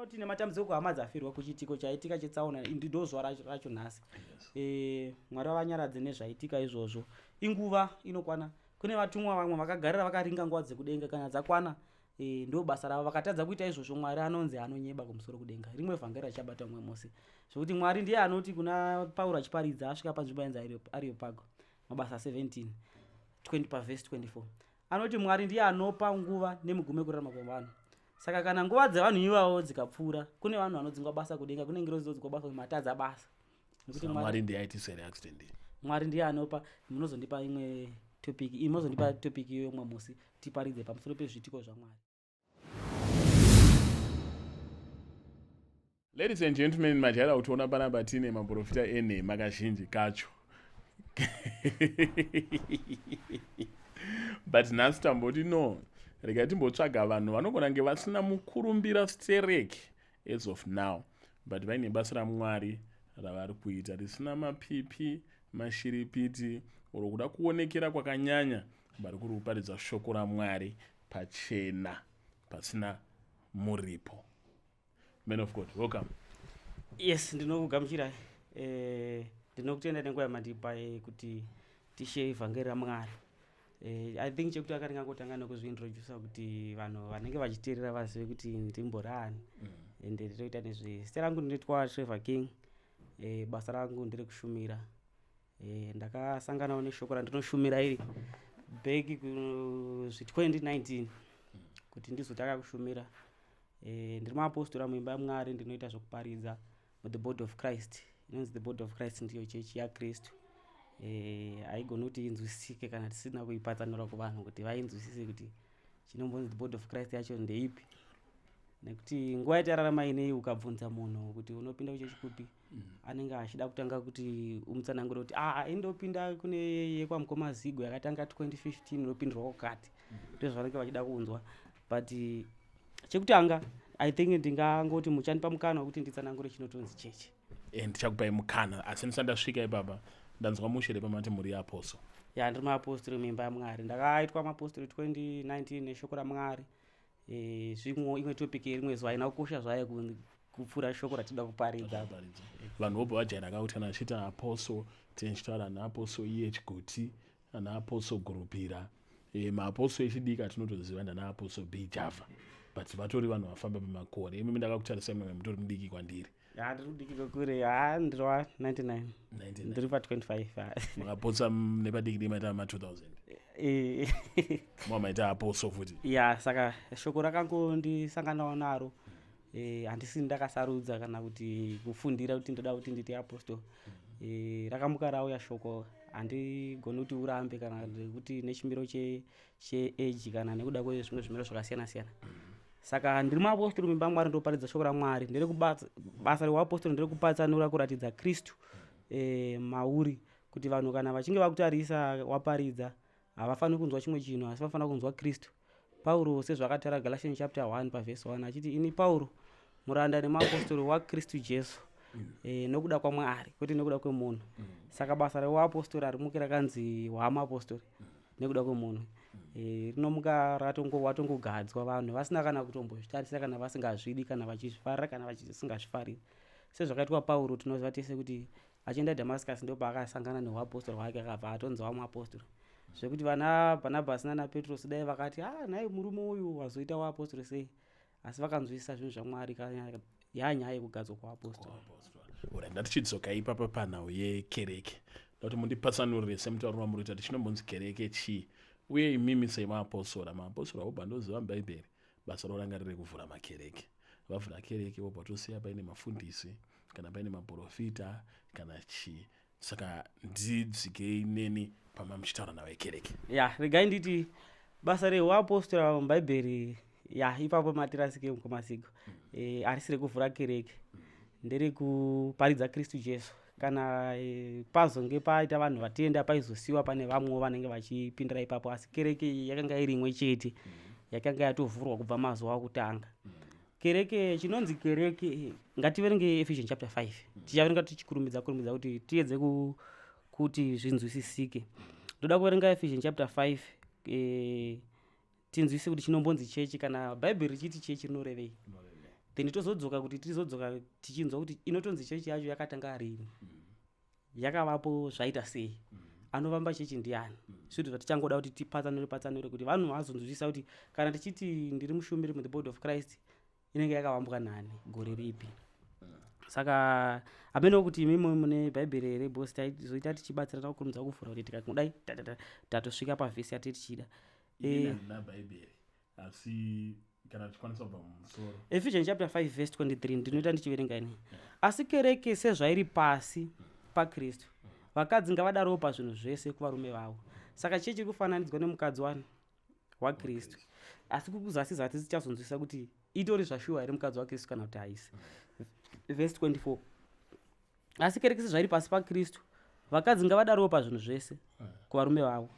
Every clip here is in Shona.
Tinoti nematambudziko kuhama dzafirwa kuchiitiko chaitika chetsaona, ndo zuva racho nhasi. Mwari vavanyaradze nezvaitika izvozvo. Inguva inokwana. Kune vatumwa vamwe vakagarira vakaringa nguva dzekudenga, kana dzakwana ndo basa ravo. Vakatadza kuita izvozvo, Mwari anonzi anonyeba kumusoro kudenga. Rimwe vhangeri richabata mumwe musi. Zvekuti Mwari ndiye anoti kuna Pauro achiparidza asvika panzvimbo yainzi Areopago, mabasa 17 20 pavhesi 24, anoti Mwari ndiye anopa nguva nemugumo yekurarama kwevanhu. Saka kana nguva dzevanhu ivavo dzikapfuura, kune vanhu vanodzingwa basa kudenga, kune ngirozi dzinodzingwa basa kuti matadza basa. Nekuti Mwari ndiye aitisa here accident iyi? Mwari ndiye anopa. Munozondipa imwe topic, iyi munozondipa topic iyoyo umwe musi tiparidze pamusoro pezviitiko zvaMwari. Ladies and gentlemen, majaira kutiona panapa tine maprofita enhema kazhinji kacho. But nhasi tamboti no, rega timbotsvaga vanhu vanogona kunge vasina mukurumbira stereki as of now, but vaine basa raMwari ravari kuita risina mapipi, mashiripiti or kuda kuonekera kwakanyanya, vari kuri kuparidza shoko raMwari pachena pasina muripo. Man of God, welcome. Yes, ndinokugamuchirai. Ndinokutenda nenguva yamandipa kuti tishe vhangeri raMwari. I think chekutanga ndingangotanga nekuzviintrodusa kuti vanhu vanenge vachiteerera vazive kuti ndimborani. Ende ndinoita nezve zita rangu ndinoitwa Trevor King. Basa rangu nderekushumira. Ndakasanganawo neshoko randinoshumira iri back kuzvi 2019 kuti ndizotanga kushumira. Ndiri muapostora muimba yaMwari, ndinoita zvekuparidza mu the Body of Christ. Inonzi the Body of Christ ndiyo chechi yaKristu. Haigoni kuti inzwisisike kana tisina kuipatsanura kuvanhu kuti vainzwisise kuti chinombonzi the Body of Christ yacho ndeipi. Nekuti nguva yatararama inei, ukabvunza munhu kuti unopinda kuchechi kupi, anenge achida kutanga kuti umutsanangure kuti indopinda kune yekwamukoma Zigo yakatanga 2015, unopindirwa kukati. Ndozvavanenge vachida kunzwa. But chekutanga, I think ndingangoti muchandipa mukana wekuti nditsanangure chinotonzi chechi. Ndichakupai mukana, asi ndisati ndasvika ipapa, ndanzwa mushe repamati muri apostle. Ya, ndiri muapostori muimba yaMwari. Ndakaitwa muapostori 2019 neshoko raMwari. Zvimwe imwe topic yerimwe zuva haina kukosha zvayo kupfuura shoko ratinoda kuparidza. Vanhu vobva vajaira kakuti kana achiita apostle, tichitaura naapostle iye Chigoti, ana apostle Gurupira, maapostle echidiki atinotoziva ndana apostle B Java, but vatori vanhu vafamba pamakore. Imi ndakakutarisai mwe mutori mudiki kwandiri. Ya, ndiri kudiki kwekure. Ha, ndiri wa 99, ndiri pa 25. Makapotsa nepadiki diki maita ma 2000. Mamaita apostle futi. Ya, saka shoko rakangondisanganawo naro. Handisi ndakasarudza kana kuti kufundira kuti ndoda kuti ndiite apostle. Rakamuka rauya shoko, handigoni kuti urambe kana nekuti nechimiro cheage kana nekuda kwezvimwe zvimiro zvakasiyana siyana. Saka ndiri muapostori muimba yaMwari, ndoparidza shoko raMwari. Basa reuapostori nderekupatsanura, kuratidza Kristu mauri, kuti vanhu kana vachinge vakutarisa waparidza, havafaniri kunzwa chimwe chinhu, asi vanofanira kunzwa Kristu. Pauro sezvaakataura Galatians chapter 1 pavhesi 1 achiti, "Ini Pauro, muranda nemuapostori waKristu Jesu, nokuda kwaMwari, kwete nekuda kwemunhu." Saka basa reuapostori harimuki rakanzi hwamapostori nekuda kwemunhu. Rinomuka watongogadzwa, vanhu vasina kana kutombozvitarisira, kana vasingazvidi, kana vachizvifarira, kana vasingazvifariri, sezvakaitwa Pauro. Tinoziva tese kuti achienda Damascus ndopaakasangana neuapostori hwake, akabva atonzi wamuapostori, zvekuti vana Bhanabhasi nana Petros dai vakati, "Ah, nhai murume uyu wazoita waapostori sei?" Asi vakanzwisisa zvinhu zvaMwari kana yanyaya yekugadzwa kwaapostori. Ora, ndatichidzoka ipapa panhau yekereke, ndakuti mundipatsanurire semutauro wamuri kuita kuti chinombonzi kereke chii, uye imimi semaapostora. Maapostora vobva ndoziva mubhaibheri basa ravo ranga riri kuvhura makereke. Vavhura kereke, vobva tosiya paine mafundisi kana paine maprofita kana chii. Saka ndidzikei neni pama muchitaura nawo ekereke. Ya, regai nditi basa reuapostora mubhaibheri, ya, ipapo matirasike mukomasigo, harisi rekuvhura kereke, nderekuparidza Kristu Jesu. Kana pazonge paita vanhu vatenda, paizosiyiwa pane vamwewo vanenge vachipindira ipapo, asi kereke iyi yakanga iri imwe chete yakanga yatovhurwa kubva mazuva okutanga. Kereke, chinonzi kereke, ngativerenge Ephesians chapter 5. Tichaverenga tichikurumidza kurumidza kuti tiedze kuti zvinzwisisike. Ndoda kuverenga Ephesians chapter 5, tinzwise kuti chinombonzi chechi, kana Bhaibheri richiti chechi rinorevei. Then tozodzoka kuti tizodzoka tichinzwa kuti inotonzi chechi yacho yakatanga rini, yakavapo zvaita sei, anovamba chechi ndiani. Zvinhu zvatichangoda kuti tipatsanure patsanure kuti vanhu vazonzwisisa kuti kana tichiti ndiri mushumiri mu the body of Christ, inenge yakavambwa nani, gore ripi. Saka hameno kuti imimo mune Bhaibheri here, because taizoita tichibatsirana kukurumidza kuvhura kuti tikakudai tatosvika pavhesi yati tichida. Inini handina Bhaibheri, asi kana tichikwanisa kubva mumusoro. Ephesians chapter 5 verse 23, ndinoita ndichiverenga ini. Asi kereke sezvairi pasi paKristu, vakadzi ngavadarowo pazvinhu zvese kuvarume vavo. Saka chechi iri kufananidzwa nemukadzi wani? WaKristu. Asi kukuzasi zasi tichazonzwisa kuti itori zvashuwa here mukadzi waKristu kana kuti haisi. Verse 24: Asi kereke sezvairi pasi paKristu, vakadzi ngavadarowo pazvinhu zvese kuvarume vavo.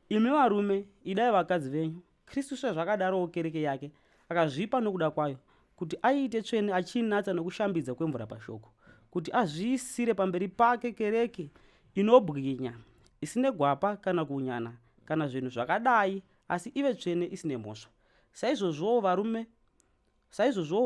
Imi varume, idai vakadzi venyu, Kristu sezvakadarowo kereke yake, akazvipa nokuda kwayo, kuti aiite tsvene, achiinatsa nokushambidza kwemvura pashoko, kuti azviisire pamberi pake kereke inobwinya, isine gwapa kana kuunyana kana zvinhu zvakadai, asi ive tsvene isine mhosva. Saizvozvowo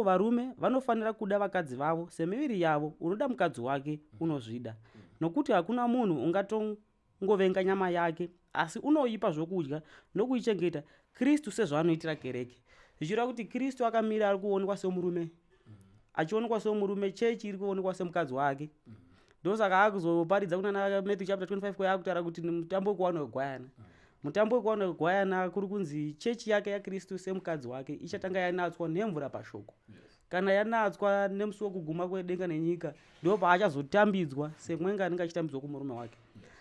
varume vanofanira kuda vakadzi vavo semiviri yavo. Unoda mukadzi wake unozvida, nokuti hakuna munhu ungatongovenga nyama yake, asi unoipa zvokudya nokuichengeta, Kristu sezvaanoitira kereke. Zvichireva kuti Kristu akamira ari kuonekwa semurume, achionekwa semurume, chechi iri kuonekwa semukadzi wake. Ndosaka akuzoparidza kuna Matthew chapter 25, kwayakutaura kuti mutambo wekuwana wegwayana. Mutambo wekuwana wegwayana kuri kunzi chechi yake yaKristu semukadzi wake ichatanga yanatswa nemvura pashoko. Kana yanatswa nemusi wekuguma kwedenga nenyika, ndo paachazotambidzwa semwenga anenge achitambidzwa kumurume wake.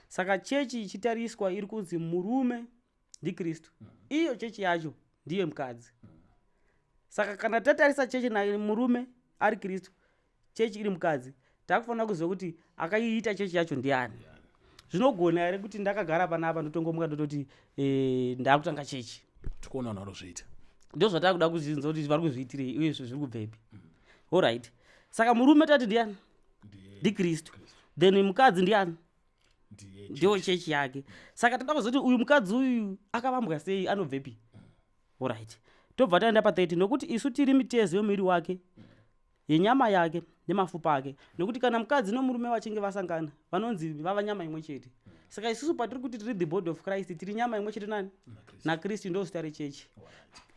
Saka chechi ichitariswa iri kunzi murume ndiKristu, iyo chechi yacho ndiye mukadzi. Saka kana tatarisa chechi murume ari Kristu, chechi iri mukadzi, takufanira kuziva kuti akaiita chechi yacho ndiani. Zvinogona here kuti ndakagara panapa ndotongomuka ndototi ndakutanga chechi? Tikuona vanhu vanozviita. Ndo zvatakuda kuzvinzwa kuti vari kuzviitirei uye izvo zviri kubvepi. Alright, saka murume tati ndiani? NdiKristu. Then mukadzi ndiani? Ndiwo chechi yake. Saka toda kuzoti uyu mukadzi uyu akavambwa sei, anobvepi? Alright, tobva taenda pa30. Nokuti isu tiri mitezo yomuviri wake, yenyama yake nemafupa ake. Nokuti kana mukadzi nomurume vachinge vasangana, vanonzi vava nyama imwe chete. Saka isusu patiri kuti tiri the body of Christ, tiri nyama imwe chete nani? NaKristu. Ndo zita rechechi.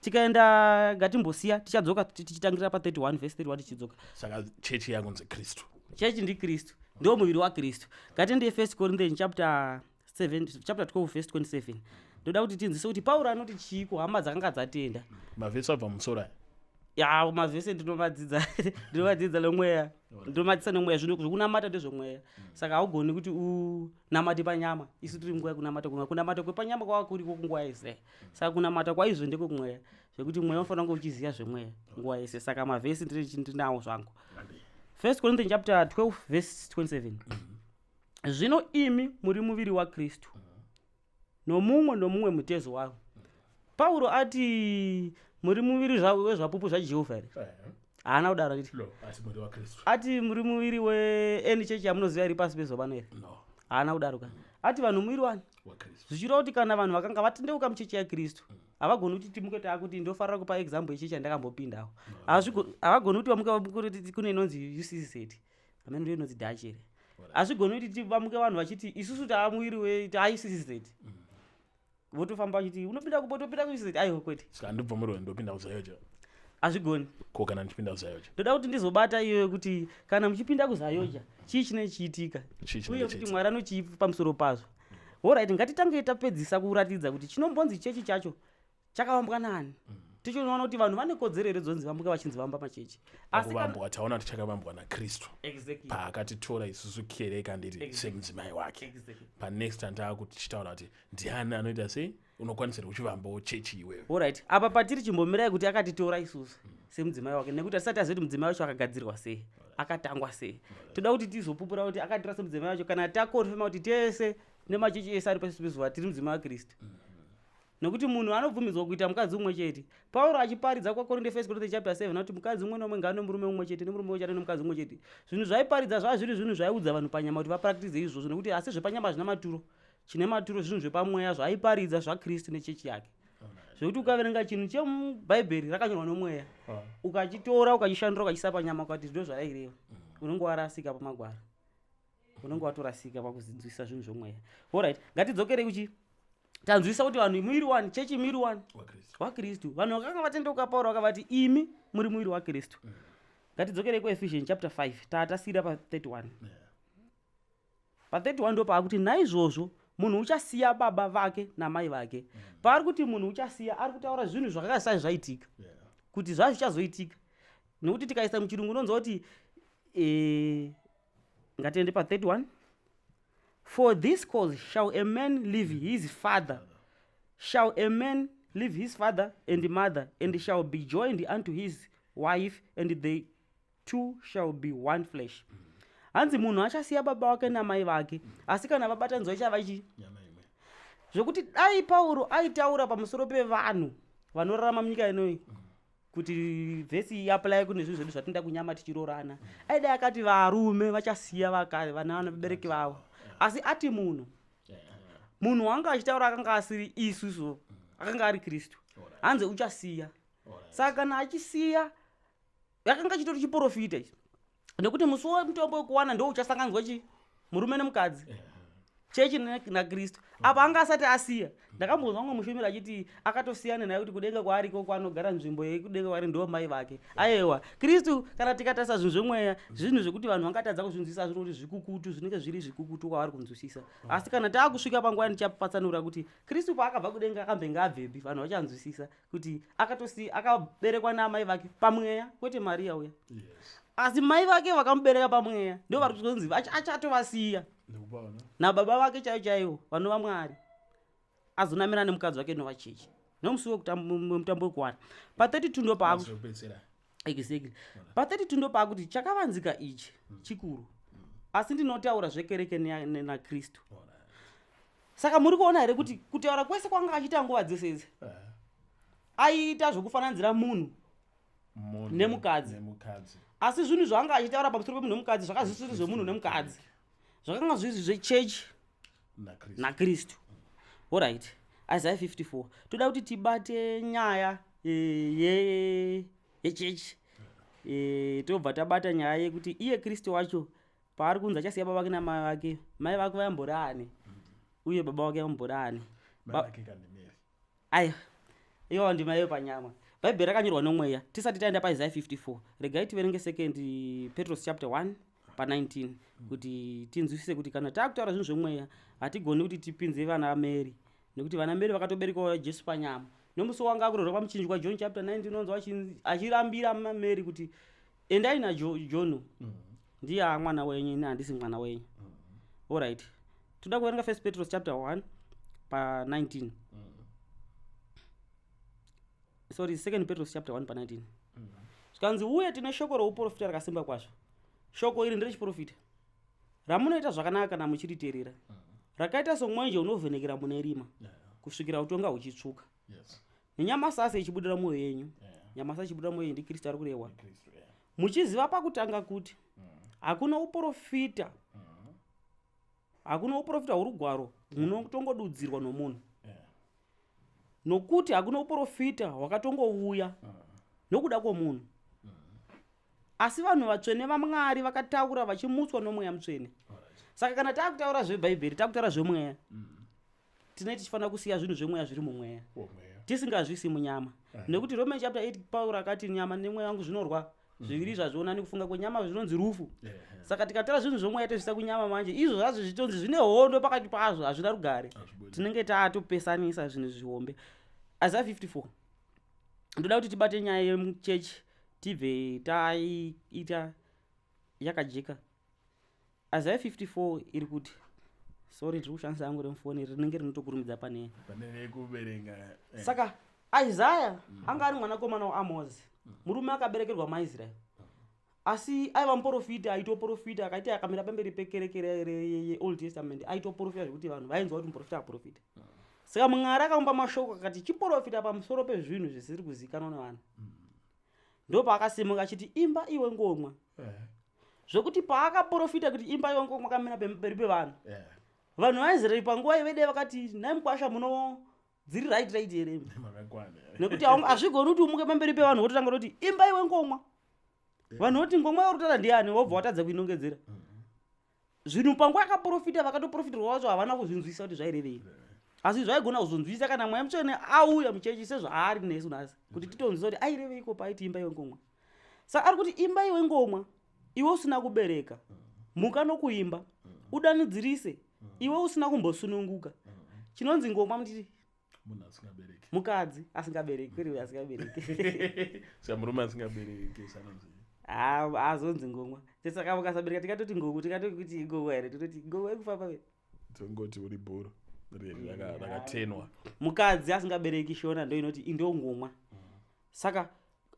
Tikaenda, ngatimbosiya, tichadzoka tichitangira pa31, vhesi 31, tichidzoka. Saka chechi yakunzi Kristu. Chechi ndiKristu, ndo muviri waKristu. Ngatende First Corinthians chapter 7, chapter 12 verse 27. Ndoda kuti tinzwise kuti Pauro anoti chii kuhama dzakanga dzatenda. Mavhesi abva musoro aya. Ya, mavhesi ndinomadzidza, ndinomadzidza nomweya, ndinomadzisa nomweya. Zvinhu zvokunamata ndezvomweya, saka haugoni kuti unamate panyama. Isu tiri nguva yekunamata kumweya. Kunamata kwepanyama kwava kuriko kunguva yese, saka kunamata kwaizvo ndekwemweya, zvekuti mweya unofanira kunge uchiziva zvemweya nguva yese. Saka mavhesi ndinawo zvangu. First Corinthians chapter 12 verse 27: Zvino imi muri muviri waKristu, nomumwe nomumwe mutezo wawo. Pauro ati muri muviri wezvapupu zvaJehovha here? Haana kudaro, anditi? No, asi muri waKristu. Ati muri muviri weany chechi yamunoziva iri pasi pezuva pano here? No. Haana kudaro ka. Ati vanhu muviri wani? WaKristu. Zvichireva kuti kana vanhu vakanga vatendeuka muchechi yaKristu, havagoni kuti timuke taakuti, ndofarira kupa example yechechi yandakambopindawo. Havagoni kuti vamuke vamuke kuti kune inonzi UCZ, hamene ndo inonzi Dutch here. Hazvigoni kuti vamuke vanhu vachiti isusu taa muviri wetaa UCZ, votofamba vachiti unopinda kupo, topinda kuUCZ. Aiwa, kwete. Saka handibvumirwe ndopinda kuZAOGA? Hazvigoni. Ko kana ndichipinda kuZAOGA? Ndoda kuti ndizobata iyoyo kuti kana muchipinda kuZAOGA, chii chinenge chiitika Chii chinenge uye kuti chiitika? Mwari anochii pamusoro pazvo. Alright, ngatitange tapedzisa kuratidza kuti chinombonzi chechi chacho chakavambwa nani, tichinoona kuti vanhu vane kodzero here dzonzi vamuke vachinzi vamba machechi. Asi Pakuvambwa taona kuti chakavambwa naKristu Exactly. paakatitora isusu kereka, handiti? Semudzimai wake. Exactly. Panext taakuti tichitaura kuti ndiani anoita sei, unokwanisira kuchivambawo chechi iwewe. Alright, apa patiri chimbomirai kuti akatitora isusu semudzimai wake, nekuti hatisati taziva kuti mudzimai wacho akagadzirwa sei, akatangwa sei. Toda kuti tizopupura kuti akatora semudzimai wacho kana takonfema kuti tese nemachechi ese ari pasi pezuva tiri mudzimai waKristu, nokuti munhu anobvumidzwa kuita mukadzi umwe chete. Pauro achiparidza kwaKorinte, First Corinthians chapter 7, akuti mukadzi umwe nomwe ngaane murume umwe chete, nemurume umwe chete nemukadzi umwe chete. Zvinhu zvaiparidza zvava zviri zvinhu zvaiudza vanhu panyama kuti vapractise izvozvo, nekuti asi zvepanyama hazvina maturo. Chine maturo zvinhu zvepamweya zvaiparidza zvaKristu nechechi yake. Zvekuti ukaverenga chinhu chemubhaibheri rakanyorwa nomweya, ukachitora ukachishandura ukachiisa panyama ukati ndo zvaraireva, unenge warasika pamagwaro, unenge watorasika pakuzinzwisa zvinhu zvomweya. Alright, ngatidzokerei kuchi tanzwisa kuti vanhu muviri wani, chechi muviri wani waKristu. Vanhu vakanga vatendeuka, Pauro vakavati, "Imi muri muviri waKristu." Ngatidzokerei kuEphesians chapter 5, taatasiyira pa31. Pa31 ndo paakuti, "Naizvozvo munhu uchasiya baba vake namai vake." Paari kuti munhu uchasiya, ari kutaura zvinhu zvakanga zvisati zvaitika, kuti zvazvichazoitika, nekuti tikaisa muchirungu unonzwa kuti ngatiende pa31. "For this cause shall a man leave his father shall a man leave his father and mother and shall be joined unto his wife, and the two shall be one flesh." Hanzi munhu achasiya baba vake namai vake, asi kana vabatanidzwa ichava chii? Nyama imwe. Zvokuti dai Pauro aitaura pamusoro pevanhu vanorarama munyika inoyi, kuti vhesi iapply kune zvinhu zvedu zvatinoda kunyama tichirorana, aidai akati varume vachasiya vana vabereki vavo. Asi ati munhu. Munhu wanga achitaura akanga asiri isusu, akanga ari Kristu. Hanzi uchasiya. Saka kana achisiya, yakanga chitori chiprofita ichi, nekuti musi wemutombo wekuwana ndo uchasanganzwa chi murume nemukadzi, chechi naKristu. Apa anga asati asiya. Ndakambonzwa mumwe mushumiri achiti akatosiyana naye, kuti kudenga kwaari ikoko anogara nzvimbo yekudenga kwaari ndo mai vake. Aiwa, Kristu, kana tikatarisa zvinhu zvemweya, zvinhu zvekuti vanhu vangatadza kuzvinzwisisa, zviri kuti zvikukutu, zvinenge zviri zvikukutu kwavari kunzwisisa. Asi kana taakusvika panguva ndichapatsanura kuti Kristu paakabva kudenga akambenge abvepi, vanhu vachanzwisisa kuti akatosi akaberekwa naamai vake pamweya, kwete Mariya uya. Asi mai vake vakamubereka pamweya ndo vari kuzonzi achatovasiya Ndikupaona. nababa vake chaivo chaivo vanova Mwari, azonamira nemukadzi wake inova chechi nomusi wemutambo wekuwana. Pa32 ndo paaku Zvekupedzisira. Exactly, pa32 ndo paakuti, "Chakavanzika ichi chikuru, asi ndinotaura zvekereke naKristu." Saka muri kuona here kuti kutaura kwese kwanga achiita nguva dzese idzi, aiita zvokufananidzira munhu Munhu nemukadzi. Nemukadzi. Asi zvinhu zvaanga achitaura pamusoro pemunhu nemukadzi zvanga zvisiri zvemunhu nemukadzi, zvakanga zviri zvechechi naKristu. naKristu. Alright, Isaiah 54, toda kuti tibate nyaya yechechi, tobva tabata nyaya yekuti iye Kristu wacho paari kunzi achasiya baba vake namai vake, mai vake vaimbori ani uye baba vake vaimbori ani? Mai vake kaNemeri. Aiwa, iwawo ndima iyo panyama. Bhaibheri rakanyorwa nomweya. Tisati taenda paIsaiah 54, regai tiverenge Second Petros chapter 1 pa19, kuti tinzwisise kuti kana taakutaura zvinhu zvemweya, hatigoni kuti tipinze vana Mary, nekuti vana Mary vakatoberekwa Jesu panyama. Nomusi wanga akurorwa pamuchinjikwa, John chapter 19, unonzwa achirambira Mary kuti, "Endai naJohn, ndiye amwana wenyu, ini handisi mwana wenyu." Alright, toda kuverenga First Petros chapter 1 pa19, sorry, Second Petros chapter 1 pa19. Zvikanzi, "Uye tine shoko rouprofita rakasimba kwazvo. Shoko iri nderechiprofita, ramunoita zvakanaka kana muchiriteerera, rakaita somwenje unovhenekera mune rima, kusvikira utonga huchitsvuka nenyamasase ichibudira mwoyo yenyu." Nyamasase ichibudira mwoyo yenyu ndiKristu ari kurehwa. Kristu, yeah. "Muchiziva pakutanga kuti hakuna uprofita hworugwaro hunotongodudzirwa nomunhu, nokuti hakuna uprofita hwakatongouya nokuda kwomunhu, asi vanhu vatsvene vaMwari vakataura vachimutswa noMweya Mutsvene." Saka kana taakutaura zvebhaibheri, taakutaura zvemweya, tinee tichifanira kusiya zvinhu zvemweya zviri mumweya, Womweya. tisingazvisi munyama, nekuti Romans chapter 8, Pauro akati, "Nyama nemweya wangu zvinorwa zviviri, zvazvionani. Kufunga kwenyama zvinonzi rufu." Saka tikatora zvinhu zvomweya tozvisa kunyama manje, izvo zvazvo zvitonzi zvine hondo pakati pazvo, hazvina rugare. Hazvibudi. Tinenge taatopesanisa zvinhu zvihombe. Isaiah 54, ndoda kuti tibate nyaya yemuchechi, tibve taiita yakajeka. Isaiah 54 iri kuti, sorry, ndiri kushandisa yangu remufoni, rinenge rinotokurumidza pane Pane kuverenga. Saka Isaya anga ari mwanakomana waAmozi, murume akaberekerwa maIsraeri, asi aiva muprofita, aitoprofita akaita akamira pamberi pekereke yeOld Testament, aitoprofita zvekuti vanhu vainzwa kuti muprofita aprofita. Saka Mwari akamupa mashoko akati, "Chiprofita pamusoro pezvinhu zvisiri kuzivikanwa nevanhu." Ndopaakasimuka achiti, "Imba iwe ngomwa." Zvokuti paakaprofita kuti, "Imba iwe ngomwa," akamira pamberi pevanhu, vanhu vaIsraeri panguva ivedei vakati, "Nhai mukwasha, muno Dziri right right here? Nekuti hazvigoni kuti umuke pamberi pevanhu wototanga toti imba iwe ngomwa. Vanhu voti ngomwa yauri kutaura ndiani, wobva watadza kuinongedzera. Zvinhu panguva yakaprofita, vakatoprofitirwa vacho havana kuzvinzwisa kuti zvairevei, asi zvaigona kuzonzwisa kana Mweya Mutsvene auya muchechi sezvaari nesu nhasi, kuti titonzwisa kuti aireveiko paaiti imba iwe ngomwa. Saka ari kuti imba iwe ngomwa, iwe usina kubereka, muka nokuimba, udanidzirise, iwe usina kumbosununguka. Chinonzi ngomwa mutiti munhu asingabereki. Mukadzi asingabereki, kwete asingabereki. Saka murume asingabereki sanonzi Azonzi ngomwa. Saka mukasabereka tikatoti ngoku, tikatoti kuti ngomwa here? Tototi ngomwa yekufamba ve. Tongoti uri bhuru rakatenwa. Mukadzi asingabereki, Shona ndo inoti indo ngomwa. Saka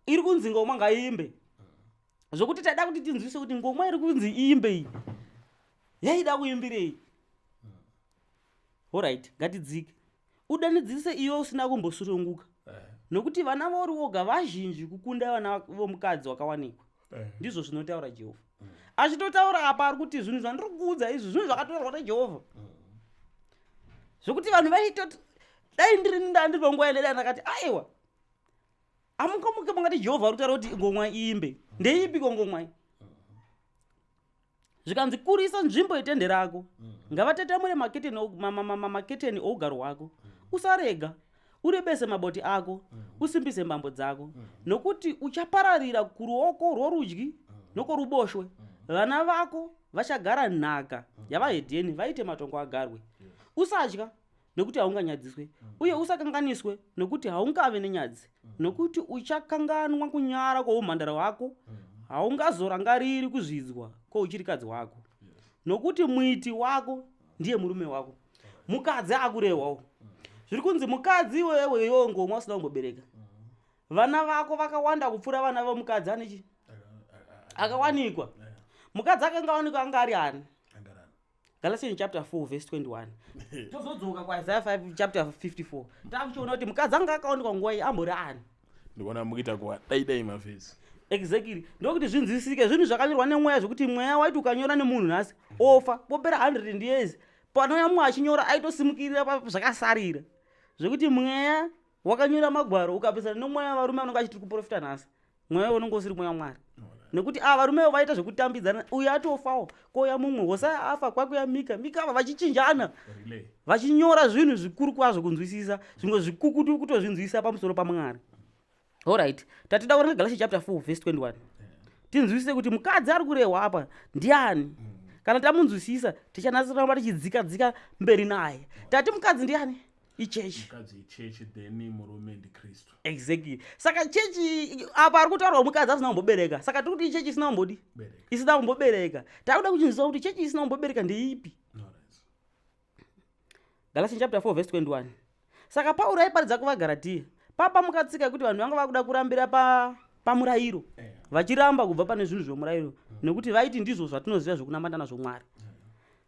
iri kunzi ngomwa ngaiimbe, zvokuti taida kuti tinzwise kuti ngomwa iri kunzi iimbe iyi yaida kuimbirei. Alright, ngatidzike. Udanidzirise iwe usina kumbosununguka, nokuti vana vauri woga vazhinji kukunda vana vomukadzi wakawanikwa. Ndizvo zvinotaura Jehovha. Achitotaura apa ari kuti zvinhu zvandiri kuudza izvi zvinhu zvakataurwa naJehovha, zvokuti vanhu vaitoti dai ndiri ndandiri panguva yandai ndakati aiwa, amungamuke mungati Jehovha ari kutaura kuti ngomwa iimbe, ndeipiko ngomwa iyi? Zvikanzi kurisa nzvimbo yetende rako, ngavatetemure maketeni ougaro hwako. Usarega, urebese maboti ako, usimbise mbambo dzako, nokuti uchapararira kuruoko rworudyi nokworuboshwe, vana vako vachagara nhaka yavahedheni, vaite matongo agarwe. Usatya, nekuti haunganyadziswe, uye usakanganiswe, nekuti haungave nenyadzi, nokuti uchakanganwa kunyara kwoumhandara hwako, haungazorangariri kuzvidzwa kwouchirikadzi hwako, nokuti muiti wako ndiye murume wako. Mukadzi akurehwawo. Zviri kunzi mukadzi iwewe, iwewe ngomwa usina kumbobereka, vana vako vakawanda kupfuura vana vomukadzi anechi akawanikwa. Mukadzi akanga awanikwa anga ari ani? Galatians chapter 4 verse 21. Tozodzoka kwaIsaiah 5 chapter 54, takuchiona kuti mukadzi anga akawanikwa nguva iyi ambori ani. Ndikuona mukuita kuwa dai dai mavhesi. Exactly, ndokuti zvinzwisisike. Zvinhu zvakanyorwa nemweya, zvekuti mweya waiti ukanyora nemunhu nhasi ofa, popera 100 years panouya mumwe achinyora aitosimukirira zvakasarira, zvekuti mweya wakanyora magwaro ukapesana nomweya varume vanonge achitiri kuprofita nhasi, mweya unonge usiri mweya waMwari, nekuti ava varume vaita zvekutambidzana, uyu atofawo kouya mumwe, Hosaya afa kwakuya Mika, Mika ava vachichinjana vachinyora zvinhu zvikuru kwazvo kunzwisisa, zvimwe zvikukutu kutozvinzwisisa pamusoro paMwari. Alright, tatida kuverenga Galatians chapter 4 verse 21, tinzwisise kuti mukadzi ari kurehwa apa ndiani. Kana tamunzwisisa, tichanatsoramba tichidzika dzika mberi naye. Tati mukadzi ndiani? Ichechi. Mukadzi ichechi, then murume ndiKristu. Exactly. Saka chechi apa ari kutaurwa mukadzi asina kumbobereka, saka tiri kuti ichechi isina kumbodi isina kumbobereka. Takuda kuchinzwisisa kuti chechi isina kumbobereka ndeipi. Galatians chapter 4 verse 21. Saka Pauro aiparidza kuvaGaratiya, papa mukatsika yekuti vanhu vanga vakuda kurambira pamurayiro, vachiramba kubva pane zvinhu zvomurayiro, nekuti vaiti ndizvo zvatinoziva zvekunamata nazvo Mwari.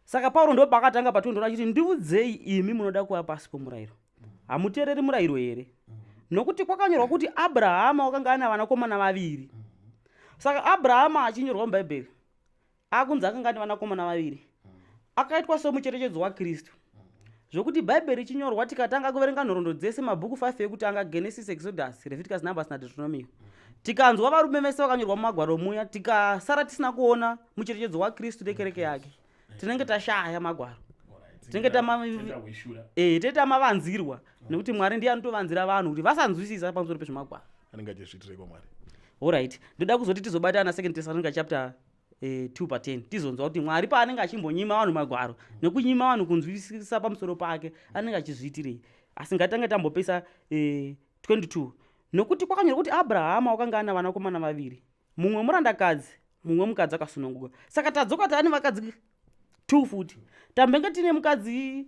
Saka Pauro ndo paakatanga pa21 achiti, "Ndiudzei, imi munoda kuva pasi pomurayiro, hamuteereri murayiro here? Nokuti kwakanyorwa kuti Abrahama wakanga ana vanakomana vaviri." Saka Abrahama achinyorwa muBhaibheri akunzi akanga ane vanakomana vaviri, akaitwa semucherechedzo waKristu, zvokuti Bhaibheri richinyorwa, tikatanga kuverenga nhoroondo dzese, mabhuku 5 ekutanga, Genesis, Exodus, Leviticus, Numbers naDeuteronomio, tikanzwa varume vese vakanyorwa mumagwaro muya, tikasara tisina kuona mucherechedzo waKristu nekereke yake, tinenge tashaya magwaro, tinenge tamavanzirwa, nekuti Mwari ndiye anotovanzira vanhu kuti vasanzwisisa pamusoro pezvemagwaro. Anenge achizviitireko Mwari? Alright, ndoda kuzoti tizobatana Second Thessalonica chapter 2 pa 10, tizonzwa kuti Mwari paanenge achimbonyima vanhu magwaro nekunyima vanhu kunzwisisa pamusoro pake, anenge achizviitirei. Asi ngatange tambopesa 22. Nokuti kwakanyorwa kuti Abrahama wakanga ana vanakomana vaviri, mumwe murandakadzi, mumwe mukadzi akasununguka. Saka tadzoka taane vakadzi two futi. Tambenge tine mukadzi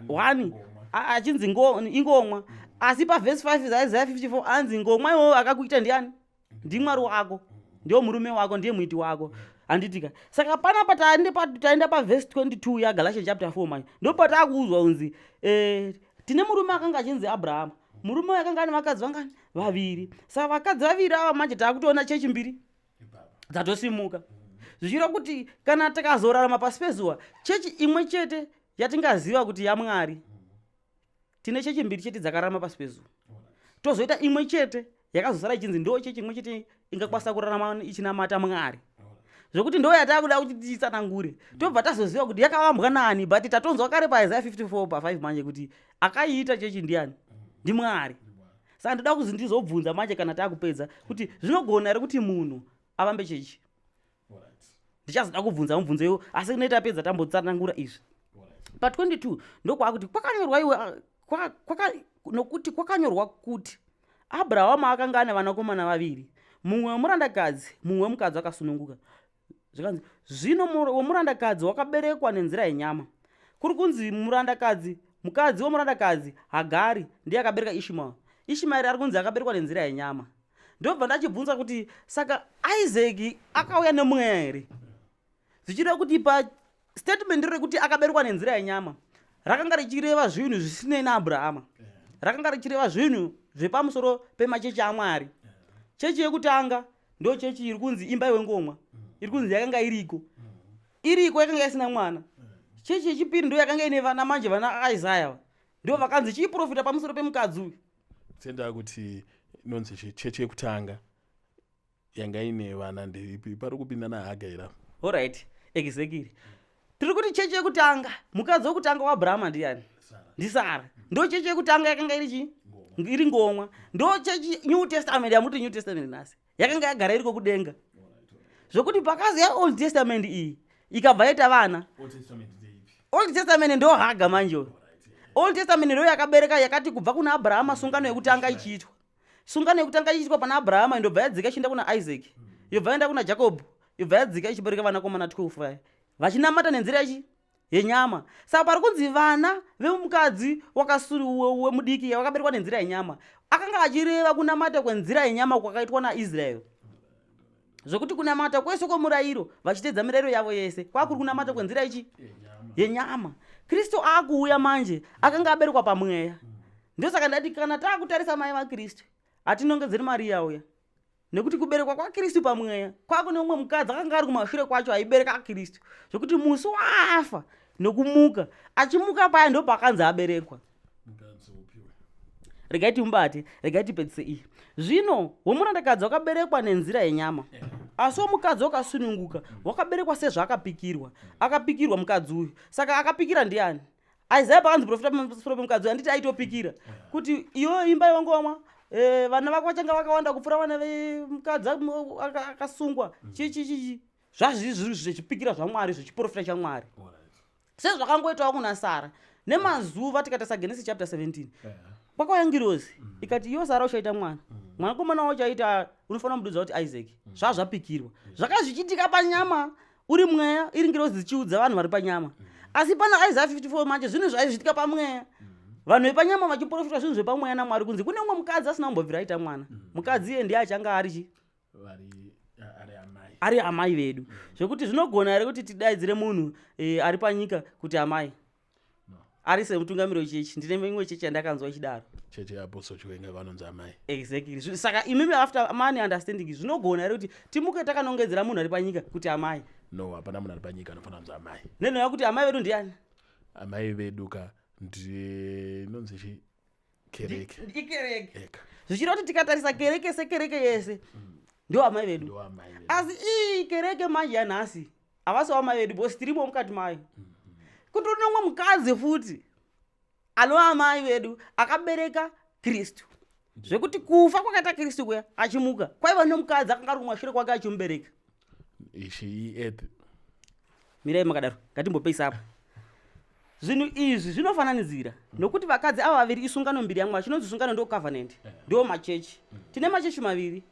one achinzi ingomwa, asi pavhesi 5 zaIsaya 54 anzi ngomwa iwowo akakuita ndiani? NdiMwari wako, ndiwo murume wako, ndiye muiti wako, handitika? Saka panapa taenda pavhesi 22 yaGalatian chapter 4 manje, ndo pataakuudzwa kunzi tine murume akanga achinzi Abrahama. Murume uyu akanga ane vakadzi vangani? Vaviri. Saka vakadzi vaviri ava manje taakutoona chechi mbiri dzatosimuka, zvichireva kuti kana tikazorarama pasi pezuva, chechi imwe chete yatingaziva kuti yaMwari. Tine chechi mbiri chete dzakararama pasi pezuva, tozoita imwe chete yakazosara ichinzi ndo chechi imwe chete ingakwanisa kurarama ichinamata Mwari, zvokuti ndo yatakuda kuti titsanangure. Tobva tazoziva kuti yakavambwa nani, but tatonzwa kare paIsaiah 54 pa5 manje kuti akaiita chechi ndiani? NdiMwari. Saka ndoda kuzi ndizobvunza manje kana takupedza kuti zvinogona here kuti munhu avambe chechi? Ndichazoda kubvunza mubvunzo iwo, asi kune tapedza tambotsanangura izvi. Pa22 ndokwakuti kwakanyorwa iwe nokuti kwakanyorwa kuti Abrahamu akanga ane vanakomana vaviri, mumwe wemurandakadzi, mumwe wemukadzi akasununguka. Zvikanzi zvino womurandakadzi wakaberekwa nenzira yenyama. Kuri kunzi murandakadzi, mukadzi womurandakadzi Hagari ndiye akabereka Ishmael. Ishmaeri ari kunzi akaberekwa nenzira yenyama. Ndobva ndachibvunza kuti saka Isaac akauya nemweya here? Zvichireva kuti pastatement rekuti akaberekwa nenzira yenyama rakanga richireva zvinhu zvisinei naAbrahama, rakanga richireva zvinhu zvepamusoro pemachechi aMwari. Chechi yekutanga ndo chechi iri kunzi imba iwengomwa, iri kunzi yakanga iriko, iriko yakanga isina mwana. Chechi yechipiri ndo yakanga ine vana manje, vana Isaya ndo vakanzi chiiprofita pamusoro pemukadzi uyu. Tenda kuti inonzi chechi yekutanga yanga ine vana ndeipi? Pari kupinda naHaga here? Alright, exactly. Tiri kuti chechi yekutanga, mukadzi wekutanga waAbrahama ndiani? NdiSara. Ndo chechi yekutanga yakanga iri chii? Iri ngomwa. Ndo chechi New Testament yamuti New Testament nhasi yakanga yagara iriko kudenga, zvokuti pakazi yaOld Testament iyi ikabva yaita vana. Old Testament ndo Haga manje uyu. Old Testament ndo yakabereka, yakati kubva kuna Abrahama, sungano yekutanga ichiitwa, sungano yekutanga ichiitwa pana Abrahama, indobva yadzika ichienda kuna Isaac, yobva yaenda kuna Jacob, yobva yadzika ichibereka vanakomana 12 vaya vachinamata nenzira ichi yenyama. Saka pari kunzi vana vemukadzi wemudiki vakaberekwa nenzira yenyama, akanga achireva kunamata kwenzira yenyama kwakaitwa naIsraeri, zvokuti kunamata kwese kwemurayiro vachitedza mirayiro yavo yese kwakuri kunamata kwenzira ichi yenyama. Kristu aakuuya manje akanga aberekwa pamweya. Ndosaka ndati kana taakutarisa mai vaKristu hatinongedzeri Mariya uya, nekuti kuberekwa kwaKristu pamweya kwakune umwe mukadzi akanga ari kumashure kwacho aibereka Kristu, zvokuti musi waafa nokumuka, achimuka paya ndo pakanzi aberekwa. Regai timubate, regai tipedzise iyi. Zvino womurandakadzi wakaberekwa nenzira yenyama, asi womukadzi wakasununguka wakaberekwa sezvaakapikirwa. Akapikirwa mukadzi uyu. Saka akapikira ndiani? Isaya pakanzi profita pamusoro pemukadzi uyu, handiti aitopikira kuti iwe imba yewangomwa, vana vako vachanga vakawanda kupfuura vana vemukadzi akasungwa? Chichichichi zvazvizvi zvechipikira zvaMwari, zvechiprofita chaMwari, sezvakangoitawo kuna Sara nemazuva. Tikatarisa Genesis chapter 17, kwakauya ngirozi ikati, "Iwe Sara uchaita mwana, mwanakomana wacho aita unofanira kumududza kuti Isaac." Zvazvapikirwa zvakazvichiitika panyama uri mweya, iri ngirozi dzichiudza vanhu vari panyama. Asi pana Isaiah 54 manje zvinhu zvaizviitika pamweya, vanhu vepanyama vachiprofita zvinhu zvepamweya naMwari, kunzi kune umwe mukadzi asina kumbobvira aita mwana. Mukadzi iye ndiye achanga ari chi Vari amai. Ari amai vedu. Zvekuti zvinogona here kuti tidaidzire munhu ari panyika kuti amai? No. Ari semutungamiri wechechi, ndine imwe chechi yandakanzwa ichidaro. Chechi yaApostle Chiwenga vanonzi amai. Exactly. Saka imimi, after money understanding, zvinogona here kuti timuke takanongedzera munhu ari panyika kuti amai? No, hapana munhu ari panyika anofanira kunzi amai. Nenhaya kuti amai vedu ndiani? Amai vedu ka ndinonzi chi kereke. Ikereke. Eka. Zvichireva kuti tikatarisa kereke sekereke yese ndo amai vedu. Ndo amai vedu. Asi iyi kereke manje yanhasi havasi amai vedu, because tirimo mukati mayo. Kuti unomwe mukadzi futi anova amai vedu akabereka Kristu, zvekuti kufa kwakaita Kristu kuya achimuka kwaiva nomukadzi akanga ari kumashure kwake achimubereka. Ichi iearth. Mirai makadaro, ngatimbopedzisa apa. Zvinhu izvi zvinofananidzira, nokuti vakadzi ava vaviri isungano mbiri yaMwari. Chinonzi sungano ndo covenant, ndo machechi. Tine machechi maviri.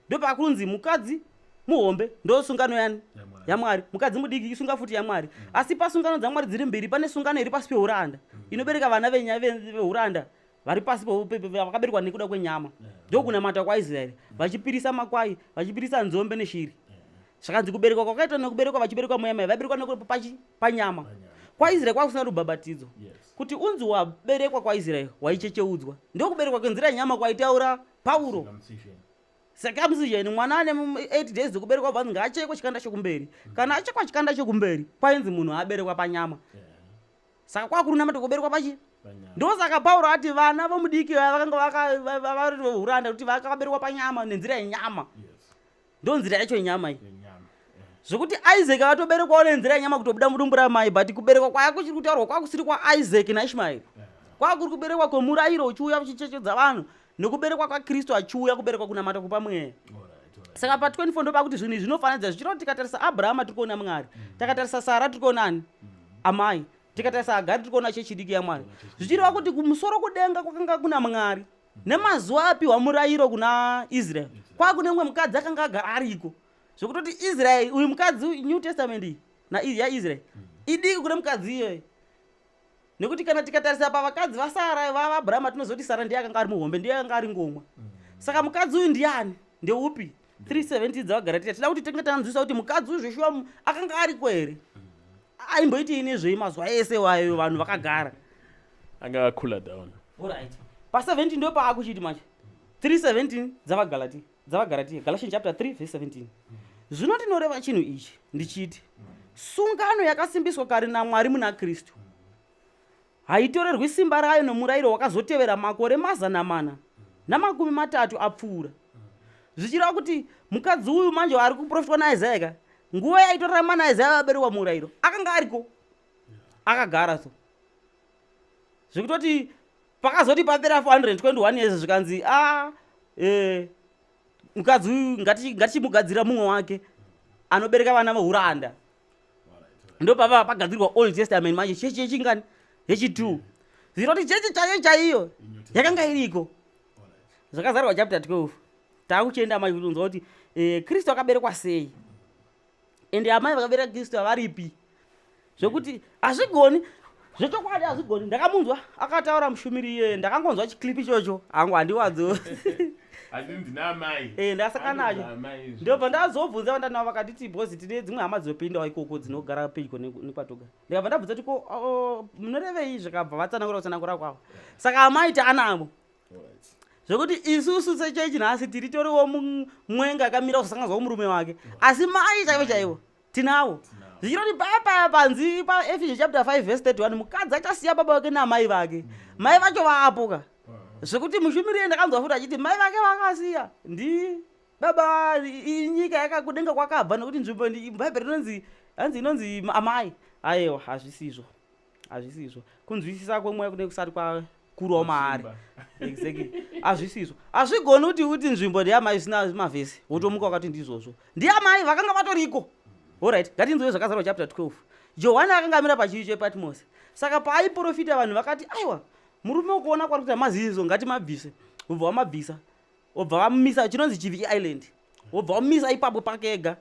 Ndopakunzi mukadzi muhombe ndo sungano yani? YaMwari. Mukadzi mudiki isunga futi yaMwari. Asi pasungano dzaMwari dziri mbiri, pane sungano iri pasi peuranda inobereka vana veuranda vari pasi vakaberekwa nekuda kwenyama. Ndokunamata kwaIsraeri vachipirisa makwai, vachipirisa nzombe neshiri. Zvakanzi kuberekwa kwakaitwa nekuberekwa, vachiberekwa mweya mai vaiberekwa pachi panyama. KwaIsraeri kwakusina rubhabhatidzo. Kuti unzi waberekwa kwaIsraeri waichecheudzwa. Ndokuberekwa kwenzira yenyama kwaitaura Pauro. Circumcision. Circumcision, mwana ane 8 days dzekuberekwa bvanzi ngaachekwe chikanda chekumberi. Kana achekwa chikanda chekumberi kwainzi munhu aberekwa panyama. Saka kwakuri namata kuberekwa pachi. Ndosaka Pauro ati vana vomudiki vaya vakanga vari vouranda kuti vakaberekwa panyama nenzira yenyama. Ndonzira yacho yenyama iyi. Zvekuti Isaac akatoberekwawo nenzira yenyama kutobuda mudumbu ramai, but kuberekwa kwaya kuchiri kutaurwa kwakusiri kwaIsaac naIshmaeri. Kwakuri kuberekwa kwemurayiro uchiuya uchichechedza vanhu nekuberekwa kwaKristu achiuya kuberekwa kunamata kupa mweya. Saka pa 24 ndopakuti zvinhu izvi zvinofananidza zvichireva kuti tikatarisa Abrahama tiri kuona Mwari, takatarisa Sara tiri kuona ani? Amai. Tikatarisa Hagari tiri kuona chechi diki yaMwari. Zvichireva kuti kumusoro kudenga kwakanga kuna Mwari. Nemazuva apiwa murayiro kuna Israel, kwakune mumwe mukadzi akanga agara ariko. Zvekutoti Israel, uyu mukadzi New Testament iyi na yaIsrael idiki kune mukadzi iyoyo. Nekuti kana tikatarisa pavakadzi vaSara vaAbrahama tinozoti Sara ndiye akanga ari muhombe, ndiye akanga ari ngomwa. Saka mukadzi uyu ndiani? Ndeupi? 3:17 dzavaGaratia. Tida kuti tinge tanzwisa kuti mukadzi uyu zveshuwa akanga ariko here? Aimboitei nezvei mazuva ese wayo vanhu vakagara? Anga akula down. Alright. Pa 17 ndo paakuchiti manje. 3:17 dzavaGalatia. DzavaGaratia. Galatians chapter 3 verse 17. Zvino ndinoreva chinhu ichi ndichiti sungano yakasimbiswa kare naMwari muna Kristu haitorerwi simba rayo nomurayiro wakazotevera makore 430 apfuura. Zvichireva kuti mukadzi uyu manje ari kuprofitwa naIsaya ka nguva yaitorarama naIsaya vaberekwa murayiro akanga ariko akagara so zvekutoti pakazoti papera 421 years zvikanzi a ah, eh, mukadzi uyu ngatichimugadzira mumwe wake anobereka vana vouranda ndopava pagadzirwa Old Testament manje chechi yechingani yechi2 zviroti chechi chaiyo chaiyo yakanga iriko zvakazarwa chapter 12 takuchienda manje kutonzwa kuti eh, Kristu akaberekwa sei ende amai vakabereka Kristu havaripi zvekuti hazvigoni zvechokwadi hazvigoni. Ndakamunzwa akataura mushumiri iyeye, ndakangonzwa chiclip ichocho hangu handiwadzo eh, ndakasangana nacho ndobva ndazobvunza vandanavo vakatiti because tine dzimwe hama dzinopindawo ikoko dzinogara pedyo nekwatogara. Ndikabva ndabvunza kuti ko munorevei, zvikabva vatsanangura kutsanangura kwavo. Saka amai taanavo zvekuti isusu sechechi nhasi tiri toriwo mwenga akamira kuzosanganzwa kumurume wake, asi mai chaivo chaivo tinavo. Zvichiroti paya paya panzi paEphesians chapter 5 verse 31 mukadzi achasiya baba vake naamai vake, mai vacho vaapo ka. Zvekuti mushumiri iye ndakanzwa futi achiti mai vake vakasiya ndi baba inyika yakakudenga kwakabva nekuti nzvimbo bhaibheri rinonzi hanzi inonzi amai. Aiwa, hazvisizvo, hazvisizvo. Kunzwisisa kwemweya kune kusati kwakurawo maari. Exactly, hazvisizvo. Hazvigoni kuti uti nzvimbo ndeyamai zvisina mavhesi wotomuka wakati ndizvozvo ndiyamai vakanga vatoriko. Alright, ngatinzwe zvakazarwa chapter 12. Johani akanga amira pachivi chePatmos. Saka paaiprofita vanhu vakati aiwa murume ukuona kwari kuita mazizo ngatimabvise. Wobva wamabvisa, wobva vamumisa chinonzi chivi island, wobva wamumisa ipapo pake ega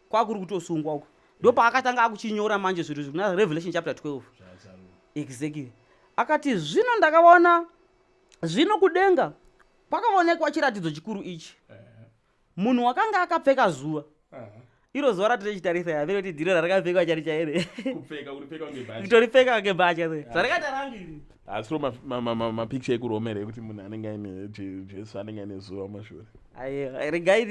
kwakuri kutosungwa uko. Ndopaakatanga akuchinyora manje zvinhu izvi kuna Revelation chapter 12. Exactly. Akati zvino ndakaona zvino kudenga kwakaonekwa chiratidzo chikuru ichi. Munhu wakanga akapfeka zuva. Iro zuva ratinochitarisa yavere kuti ndiro rarakapfekwa chari chaire. Kupfeka kuripfeka kunge bhachi. Kutoripfeka kunge bhachi. Zvarakaita rangu iri. Asiro mapicture ekuRoma here ekuti munhu anenge aine Jesu anenge aine zuva mumashure. Aiwa, regai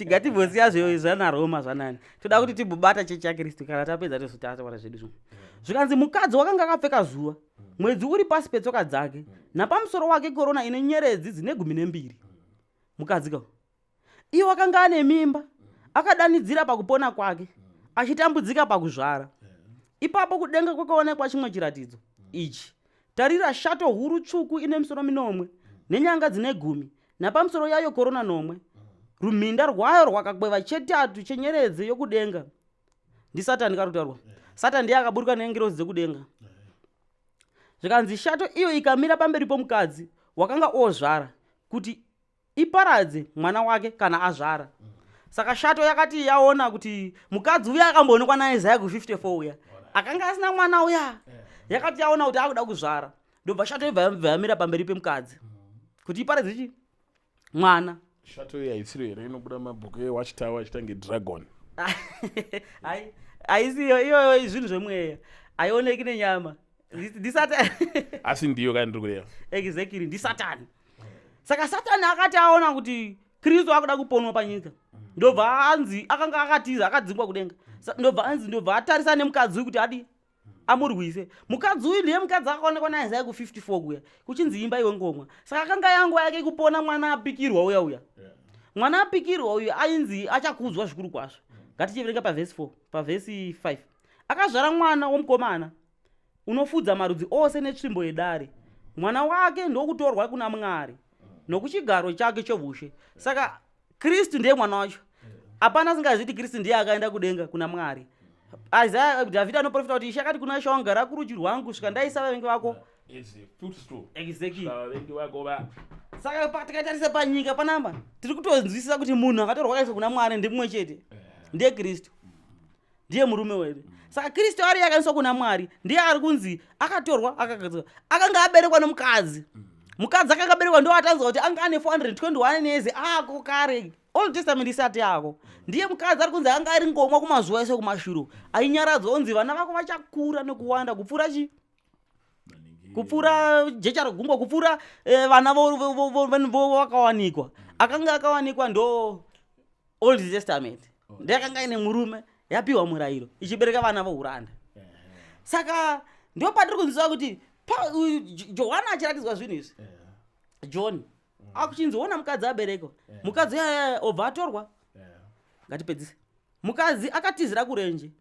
ngatimbosiya zvanaRoma zvanani. Toda kuti timbobata chechi yaKristu kana tapedza tozotaura zvedu zvimwe. Zvikanzi mukadzi wakanga akapfeka zuva, mwedzi uri pasi petsoka dzake, napamusoro wake korona ine nyeredzi dzine 12. Mukadzi ka iye wakanga ane mimba akadanidzira pakupona kwake achitambudzika pakuzvara. Ipapo kudenga kwakaonekwa chimwe chiratidzo ichi. Tarira shato huru tsvuku ine misoro minomwe nenyanga dzine gumi, napamusoro yayo korona nomwe. Rumhinda rwayo rwakakweva chetatu chenyeredzi yokudenga. NdiSatani kari kutaurwa. Satani ndiye akaburuka nengirozi dzekudenga. Zvikanzi shato iyo ikamira pamberi pomukadzi wakanga ozvara kuti iparadze mwana wake kana azvara. Saka shato yakati yaona kuti mukadzi uya akamboonekwa naIsaya ku54 uya akanga asina mwana uya, yakati yaona kuti akuda kuzvara, ndobva shato ibva yamira pamberi pemukadzi kuti iparadze chi mwana. Shato iyi haisiro here inobuda mabhuku eWatchtower achitange dragon? Haisiyo iyoyo, zvinhu zvemweya, haioneki nenyama, ndisatani. Asi ndiyo kana ndiri kureva. Exactly, ndisatani. Saka Satani akati aona kuti Kristu akuda kuponwa panyika, ndobva anzi akanga akatiza akadzingwa kudenga, ndobva anzi ndobva atarisa nemukadzi uyu kuti adi Amurwise. Mukadzi uyu ndiye mukadzi akaonekwa naIsaya ku54 kuya kuchinzi imba iwe ngomwa. Saka akanga yanguva yake kupona mwana apikirwa uya uya. Mwana apikirwa uyu ainzi achakudzwa zvikuru kwazvo. Ngatichiverenga pavhesi 4, pavhesi 5. Akazvara mwana womukomana unofudza marudzi ose netsvimbo yedare. Mwana wake ndokutorwa kuna Mwari nokuchigaro chake chovushe. Saka Kristu ndiye mwana wacho. Hapana asingazivi kuti Kristu ndiye akaenda kudenga kuna Mwari. Isaiah, Dhavhidhi anoprofita kuti Ishe akati kuna Ishe wangu, gara kurudyi rwangu kusvika ndaisa vavengi vako. As a footstool. Exactly. Kusvika vavengi vako va Saka tikatarisa panyika panapa tiri kutonzwisisa kuti munhu akatorwa akaiswa kuna Mwari ndimumwe chete, ndiye Kristu, ndiye murume wedu. Saka Kristu ari akaiswa kuna Mwari ndiye ari kunzi akatorwa akagadzirwa, akanga aberekwa nomukadzi. Mukadzi akanga aberekwa ndo atanzwa kuti anga ane 421 years ako kare, Old Testament isati yako. Ndiye mukadzi ari kunzi anga ari ngomwa kumazuva ese kumashuro, ainyaradzwa kunzi vana vako vachakura nekuwanda kupfuura chi kupfuura jecha regungwa, kupfuura vana vakawanikwa. Akanga akawanikwa ndo Old Testament, ndiye akanga ine murume, yapiwa murayiro ichibereka vana vouranda. Saka ndo patiri kunzwa kuti Johana achiratidzwa zvinhu izvi, John akuchinzi ona mukadzi aberekwa, mukadzi uyaya obva atorwa. Ngatipedzise. Mukadzi akatizira kurenje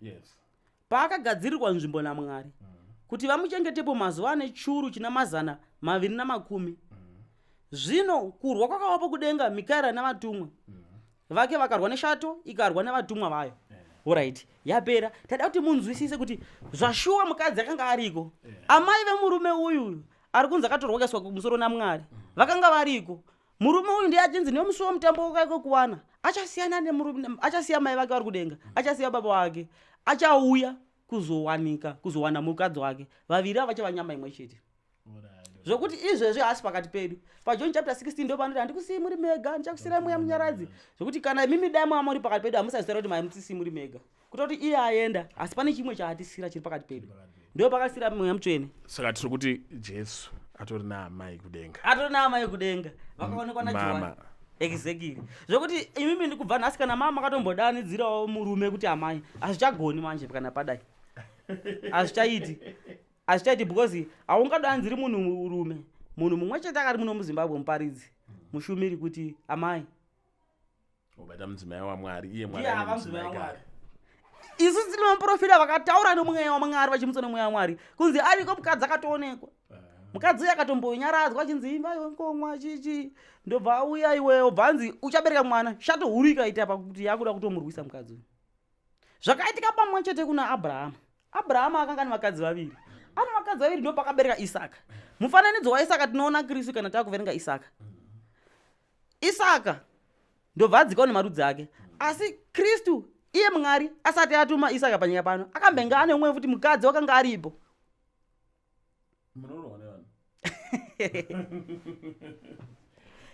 paakagadzirirwa nzvimbo naMwari kuti vamuchengetepo mazuva ane churu china 220. Zvino kurwa kwakavapo kudenga, Mikaera navatumwa vake vakarwa neshato, ikarwa nevatumwa vayo. Alright, yapera. Tada kuti munzwisise kuti zvashuwa mukadzi akanga ariko. Amai vemurume uyu ari kunzi akatorwa akaiswa kumusoro naMwari vakanga variko. Murume uyu ndiye achinzi nemusi wemutambo wake kuwana achasiyana nemurume, achasiya mai vake vari kudenga, achasiya baba vake, achauya kuzowanika, kuzowana mukadzi wake. Vaviri ava vachava nyama imwe chete. Zvokuti izvezvi haasi pakati pedu. PaJohn chapter 16 ndo panoti handikusii muri mega, ndichakusiyirai mweya munyaradzi. Zvokuti kana imimi dai mava muri pakati pedu hamusaziva kuti maimutisii muri mega. Kuta kuti iye aenda, asi pane chimwe chaatisira chiri pakati pedu. Ndo pakasira mweya mutsvene. Saka tiri kuti Jesu atori naamai kudenga. Atori naamai kudenga. Vakaonekwa naJohani. Mama. Exactly. Zvokuti imimi ndikubva nhasi kana mama makatombodanidzirawo murume kuti amai, hazvichagoni manje kana padai. Hazvichaiti. Hazvichaiti because haungadanziri munhu murume, munhu mumwe chete akari muno muZimbabwe, muparidzi, mushumiri, kuti amai. Obata mudzimai waMwari, iye Mwari Ndiye ane ava mudzimai mudzimai waMwari. kare. Isu tine vaprofita vakataura nomweya waMwari, vachimutsa nomweya waMwari, kunzi ariko mukadzi akatoonekwa. Mukadzi uyu akatombonyaradzwa achinzi imba iwe ngomwa chichi, ndobva auya iwe obva anzi uchabereka mwana. Shato huru ikaita pakuti yakuda kutomurwisa mukadzi uyu. Zvakaitika pamwe chete kuna Abrahama. Abrahama akanga ane vakadzi vaviri. Ane vakadzi vaviri ndo pakabereka Isaka. Mufananidzo waIsaka tinoona Kristu kana takuverenga Isaka. Isaka ndobva adzikawo nemarudzi ake. Asi Kristu iye Mwari asati atuma Isaka panyika pano, akambenge ane umwe futi mukadzi wakanga aripo. Munorohwa nevanhu.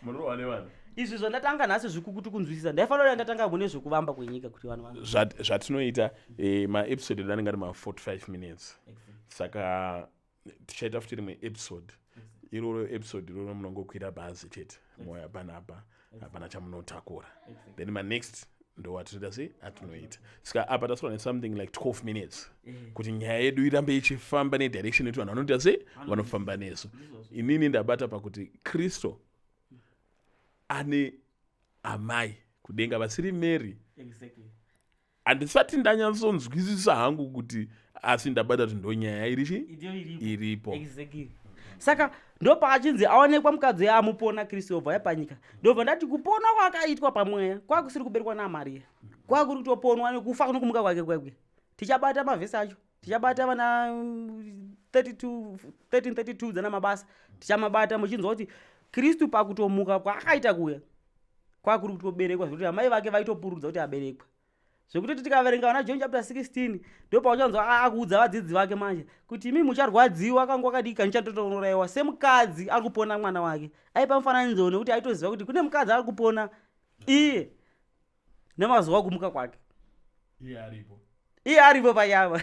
Munorohwa nevanhu. Izvi zvandatanga nhasi zvikukutu kunzwisisa. Ndaifanira kuti ndatanga mune zvekuvamba kwenyika kuti vanhu vanzwe. Zvatinoita maepisode edu anenge ari ma 45 minutes. Saka tichaita futi rimwe episode. Iroro episode iroro munongokwira bhazi chete. Moya panapa hapana chamunotakura. Then ma next ndo watinoita sei atinoita. Saka apa taswera ne something like 12 minutes kuti nyaya yedu irambe ichifamba nedirection yekuti vanhu vanoita sei vanofamba nesu. Inini ndabata pakuti Kristu ane amai kudenga vasiri Mary. Handisati ndanyatsonzwisisa hangu kuti, asi ndabata kuti ndo nyaya iri chi iripo. Saka ndo paachinzi aonekwa mukadzi amupona Kristu obva yapanyika. Ndobva ndati kupona kwakaitwa pamweya kwakusiri kuberekwa naMaria, kwakuri kutoponwa nekufa nokumuka kwake kwekwe. Tichabata mavhesi acho, tichabata vana 32, 1332 dzana mabasa, tichamabata muchinzwa kuti Kristu pakutomuka kwaakaita kuya kwakuri kutoberekwa, zvekuti amai vake vaitopurudza kuti aberekwa. Zvekuti tikaverenga vana John chapter 16 ndo pauchanzwa akuudza vadzidzi vake manje kuti imi mucharwadziwa kanguva kadiki kanichandotouraiwa semukadzi ari kupona mwana wake. Aipa mufananidzo nekuti aitoziva kuti kune mukadzi ari kupona iye nemazuva okumuka kwake. Iye aripo. Iye aripo panyama.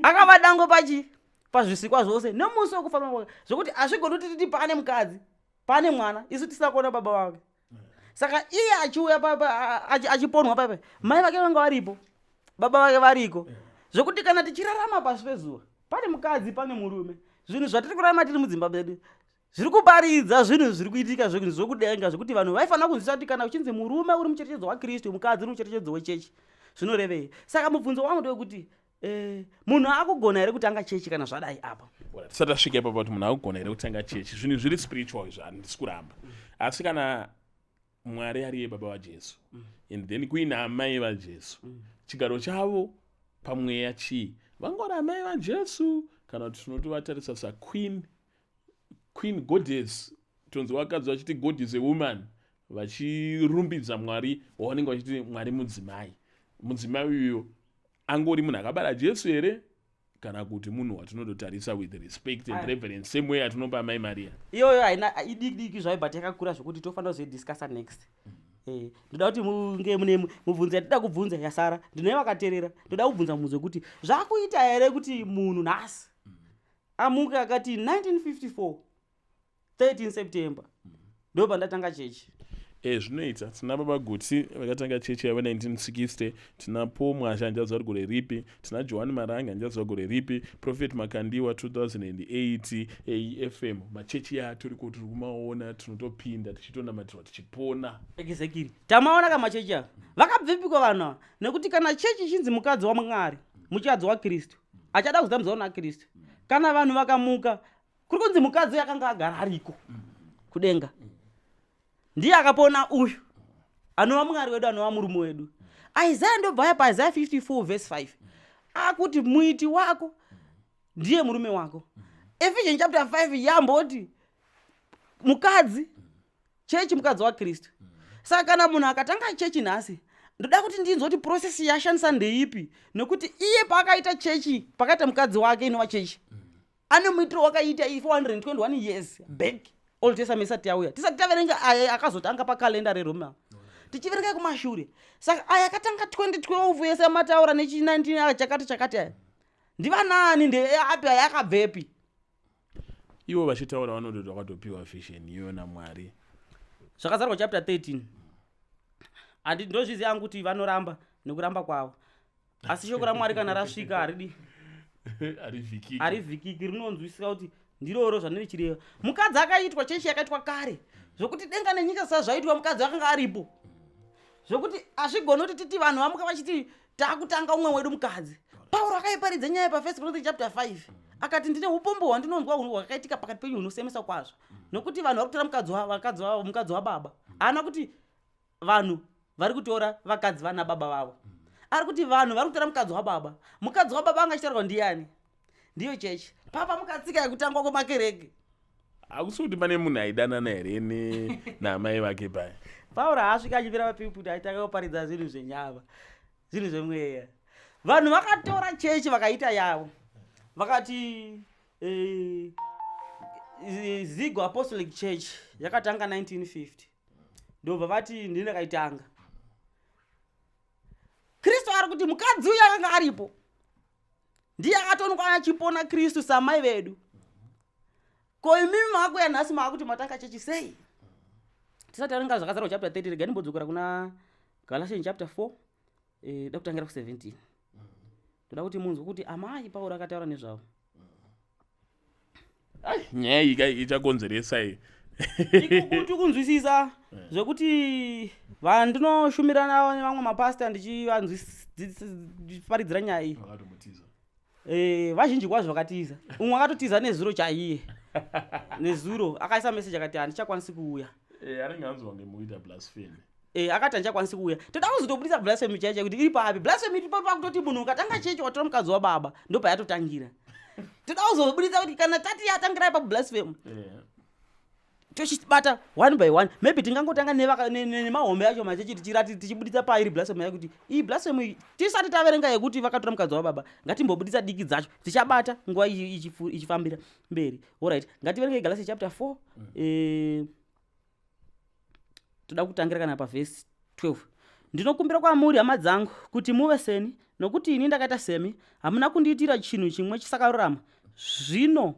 Akava dango pachi pazvisikwa zvose nemusi wekufamba kwake. Zvekuti hazvigoni kuti titi pane mukadzi, pane mwana, isu tisina kuona baba vake. Saka iye achiuya achiponwa papa, mai vake vanga varipo, baba vake variko. Zvekuti kana tichirarama pasi pezuva, pane mukadzi, pane murume. Zvinhu zvatiri kurarama tiri mudzimba dzedu zviri kuparidza zvinhu zviri kuitika, zvinhu zvokudenga, zvekuti vanhu vaifanira kunzwisisa kuti kana uchinzi murume uri mucherechedzo waKristu, mukadzi uri mucherechedzo wechechi, zvinorevei. Saka mubvunzo wangu ndewekuti munhu akugona here kutanga chechi kana zvadai apa? Tisati tasvika ipapo kuti munhu akugona here kutanga chechi, zvinhu zviri spiritual izvo, handisi kuramba. Asi kana Mwari ariye baba vaJesu and then kuine amai vaJesu, chigaro chavo pamweya chii? Vangori amai vaJesu kana kuti tinotovatarisa saqueen, queen, goddess? Tonzi vakadzi vachiti God is a woman, vachirumbidza Mwari wavanenge vachiti Mwari mudzimai. Mudzimai uyo angori munhu akabara Jesu here, kana kuti munhu watinototarisa with respect and reverence, same way atinopa amai Maria? Iyoyo haina, idiki diki zvayo, but yakakura zvokuti tofanira kuzoidiscussa next. Ndoda kuti munge mune mubvunzo yatida kubvunza yasara. Ndine vakateerera, ndoda kubvunza mubvunzo wekuti zvakuita here kuti munhu nhasi amuke akati 1954 13 September ndo pandatanga chechi? Zvinoita. Tina Baba Guti vakatanga chechi yavo 1960. Tina Paul Mwazha, handichaziva gore ripi. Tina Johani Marange, handichaziva gore ripi. Prophet Makandiwa 2008 aFM. Machechi yatoriko, tiri kumaona, tinotopinda tichitonamatirwa, tichipona. Exactly, tamaona kamachechi ava. Vakabvipiko vanhu ava? Nekuti kana chechi ichinzi mukadzi waMwari, muchadzi waKristu, achada kuzitambidzawo naKristu, kana vanhu vakamuka kuri kunzi mukadzi akanga agara ariko kudenga ndiye akapona uyu anova Mwari wedu, anova murume wedu. Isaya, ndobva ya paIsaya 54 verse 5, akuti muiti wako ndiye murume wako. Ephesians chapter 5 yamboti mukadzi, chechi mukadzi waKristu. Saka kana munhu akatanga chechi nhasi, ndoda kuti ndinzwe kuti process yashandisa ndeipi, nekuti iye paakaita chechi, pakaita mukadzi wake inova chechi, ane muitiro wakaita 421 years back, Old Testament isati yauya, tisati taverenga aya akazotanga pakalenda reRoma, tichiverenga kumashure. Saka aya akatanga 2012 yese amataura nechi19 chakati chakati, aya ndivanani? Ndeapi aya? Akabvepi? Ivo vachitaura vanototi vakatopiwa vision iyoyo naMwari. Zvakazarwa chapter 13, handi ndozviziva hangu kuti vanoramba nekuramba kwavo, asi shoko raMwari kana rasvika haridi harivhikiki. Harivhikiki, rinonzwisisa kuti ndiroro zvandirichireva. Mukadzi akaitwa, chechi yakaitwa kare, zvokuti denga nenyika sa zvaitwa, mukadzi akanga aripo, zvokuti hazvigoni kuti titi vanhu vamuka vachiti taakutanga umwe wedu mukadzi. Pauro akaiparidza nyaya paFirst Corinthians chapter 5, akati ndine upombo hwandinonzwa hwakaitika pakati penyu hunosemesa kwazvo, nokuti vanhu vari kutora mukadzi vakadzi vavo, mukadzi wababa. Haana kuti vanhu vari kutora vakadzi vana baba vavo, ari kuti vanhu vari kutora mukadzi wababa. Mukadzi wababa anga achitaurwa ndiani? Ndiyo chechi. Papa mukatsika yekutangwa kwemakereke. Hakusi kuti pane munhu aidanana here naamai vake paya? Pauro haasvika achipira mapipu aitanga kuparidza zvinhu zvenyama, zvinhu zvemweya. Vanhu vakatora chechi vakaita yavo, vakati Zigo Apostolic Church yakatanga 1950, ndobva vati ndini ndakaitanga. Kristu ari kuti mukadzi uyu akanga aripo, ndiye akatonwa achipona Kristu samai vedu. Ko imimi maakuya nhasi maakuti matanga chechi sei? Tisati taverenga Zvakazarwa chapter 30, regai ndimbodzokera kuna Galatians chapter 4, da kutangira ku17. Toda kuti munzwe kuti amai Pauro akataura nezvavo. Ai, nyaya iyi kai ichakonzeresa iyi. Kuti kunzwisisa zvekuti vandinoshumira navo nevamwe mapasta, ndichivanzwisiparidzira nyaya iyi, Vakatombotiza. Vazhinji kwazvo vakatiza. Umwe akatotiza nezuro chaiye, nezuro akaisa message akati handichakwanisi kuuya. Anenge anzwa ngemuita blasphemy. Akati handichakwanisi kuuya. Toda kuzotobudisa blasphemy chaicho kuti iri papi. Blasphemy iri pakutoti munhu ukatanga chechi watora mukadzi wababa, ndo payatotangira. Toda kuzobudisa kuti kana tati yatangira ipapo blasphemy, tochibata one by one. Maybe tingangotanga nemahombe acho machechi, tichirati tichibudisa pairi blasphemy yacho, kuti iyi blasphemy iyi, tisati taverenga yekuti vakatora mukadzi wababa, ngatimbobudisa diki dzacho, tichabata nguva ichifambira mberi. Alright, ngativerenge Galatians chapter 4. Toda kutangira kana pavhesi 12. Ndinokumbira kwamuri, hama dzangu, kuti muve seni, nokuti ini ndakaita semi. Hamuna kundiitira chinhu chimwe chisakarurama. Zvino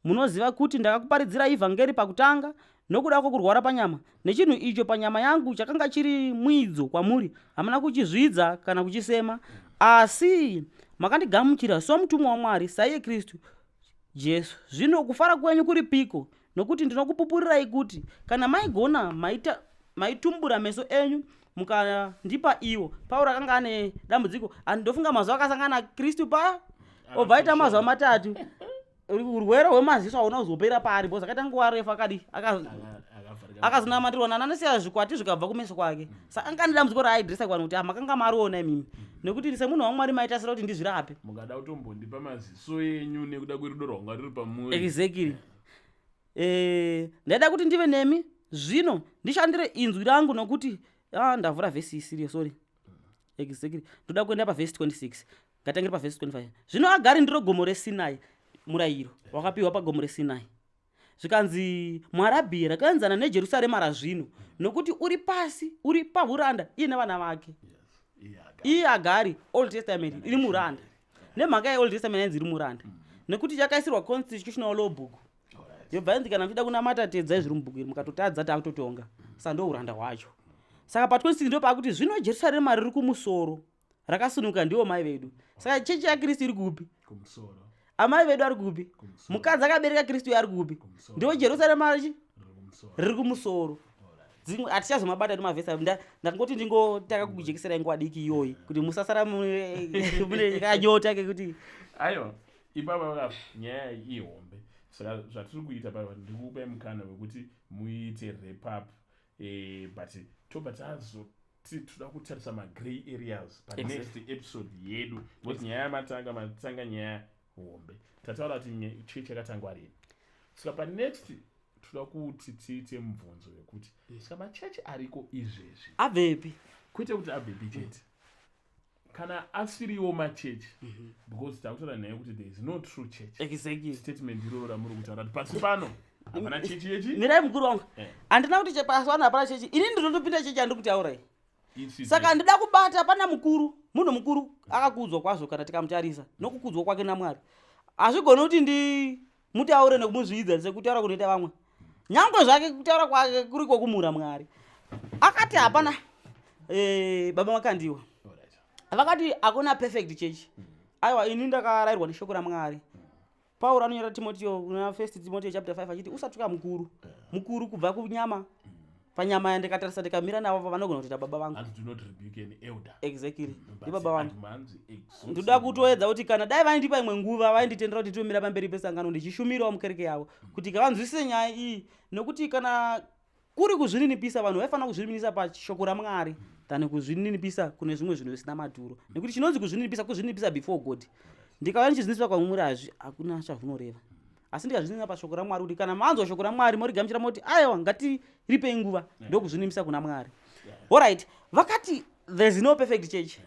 munoziva kuti ndakakuparidzirai vhangeri pakutanga. Nokuda kwokurwara panyama, nechinhu icho panyama yangu chakanga chiri muidzo kwamuri, hamuna kuchizvidza kana kuchisema, asi makandigamuchira somutumwa waMwari, saiye Kristu Jesu. Zvino kufara kwenyu kuripiko? Nokuti ndinokupupurirai kuti kana maigona maita maitumbura meso enyu mukandipa iwo. Pauro akanga ane dambudziko, ndofunga mazuva akasangana naKristu paya, obva aita mazuva matatu urwere hwemaziso hauna kuzopera paari because akaita nguva refu akadi akazonamatirwa nananisiya zvikwati zvikabva kumeso kwake. Saka anga ane dambudziko raaidresa kuvanhu kuti ah, makanga mariona imimi, nekuti semunhu waMwari maitasira kuti ndizvirape. Mungada kutombondipa maziso enyu nekuda kwerudo rwanga ruri pamuri. Exactly. Ndaida kuti ndive nemi zvino ndishandire inzwi rangu nokuti, ah, ndavhura vhesi isiriyo, sorry. Exactly, ndoda kuenda pavhesi 26. Ngatangire pavhesi 25. Zvino Agari ndiro gomo reSinai, murayiro wakapiwa pagomo reSinai, zvikanzi muArabhiya rakaenzana neJerusarema razvino, nokuti uri pasi, uri pahuranda iye nevana vake. Iye Agari, Old Testament iri muranda. Nemhaka yeOld Testament yainzi iri muranda nekuti yakaisirwa constitutional law book, yobva yanzi kana muchida kunamata teedzai zviri mubhuku iri, mukatotadza takutotonga. Saka ndo uranda hwacho. Saka pa26 ndo paakuti zvino Jerusarema riri kumusoro rakasununguka, ndiwo mai vedu. Saka chechi yaKristu iri kupi? Kumusoro. Amai vedu ari kupi? Kumusoro. Mukadzi akabereka Kristu ari kupi? Kumusoro. Ndiwo Jerusarema richi Riri kumusoro. Riri kumusoro. Dzimwe hatichazomabata tu mavhesi ayo. Ndangoti ndingotaka kukujekeserai nguva diki iyoyi kuti musasara mune kanyota kekuti Aiwa, ipapa ka nyaya iyi ihombe. Saka zvatiri kuita papa, ndikupai mukana wekuti muite wrap up, but tobva tazoti toda kutarisa magrey areas panext episode yedu, because nyaya yamatanga, matanga nyaya hombe. Tataura kuti chechi yakatangwa rini. Saka panext toda kuti tiite mubvunzo wekuti saka machechi ariko izvezvi abvepi? Kwete kuti abvepi chete, kana asiriwo machechi, because takutaura naye kuti there is no true church. Statement iroro ramuri kutaura kuti pasi pano hapana chechi yechi Mirai, mukuru wangu. Handina kuti chepasi pano hapana chechi. Ini ndinotopinda chechi yandiri kutaura iyi. Saka ndida kubata pana mukuru, munhu mukuru akakudzwa kwazvo. Kana tikamutarisa nokukudzwa kwake naMwari, hazvigoni kuti ndimutaure nekumuzvidza sekutaura kunoita vamwe, nyange zvake kutaura kwake kuri kwokumura Mwari. Akati hapana, Baba Makandiwa vakati hakuna perfect church. Aiwa, ini ndakarayirwa neshoko raMwari. Pauro anonyora Timoteo kuna First Timoteo chapter 5 achiti usatuka mukuru, mukuru kubva kunyama. Panyama yandikatarisa ndikamira navo, vanogona kutoita baba vangu. Hanzi do not rebuke an elder. Exactly. But Ndibaba vangu. hanzi exhort. Ndoda kutoedza kuti kana dai vaindipa imwe nguva, vainditendera kuti titomira pamberi pesangano ndichishumirawo mukereke yavo kuti kavanzwisise nyaya iyi, nokuti kana kuri kuzvininipisa, vanhu vaifanira kuzvininipisa pashoko raMwari than kuzvininipisa kune zvimwe zvinhu zvisina maturo, nekuti chinonzi kuzvininipisa kuzvininipisa before God. Ndikauya ndichizvininipisa kwamuri, hazvi hakuna chazvinoreva, asi ndikazvininipisa pashoko raMwari, kuti kana manzwa shoko raMwari morigamuchira moti aiwa, ngatiripei nguva, ndokuzvininipisa kuna Mwari. Alright, vakati there's no perfect church.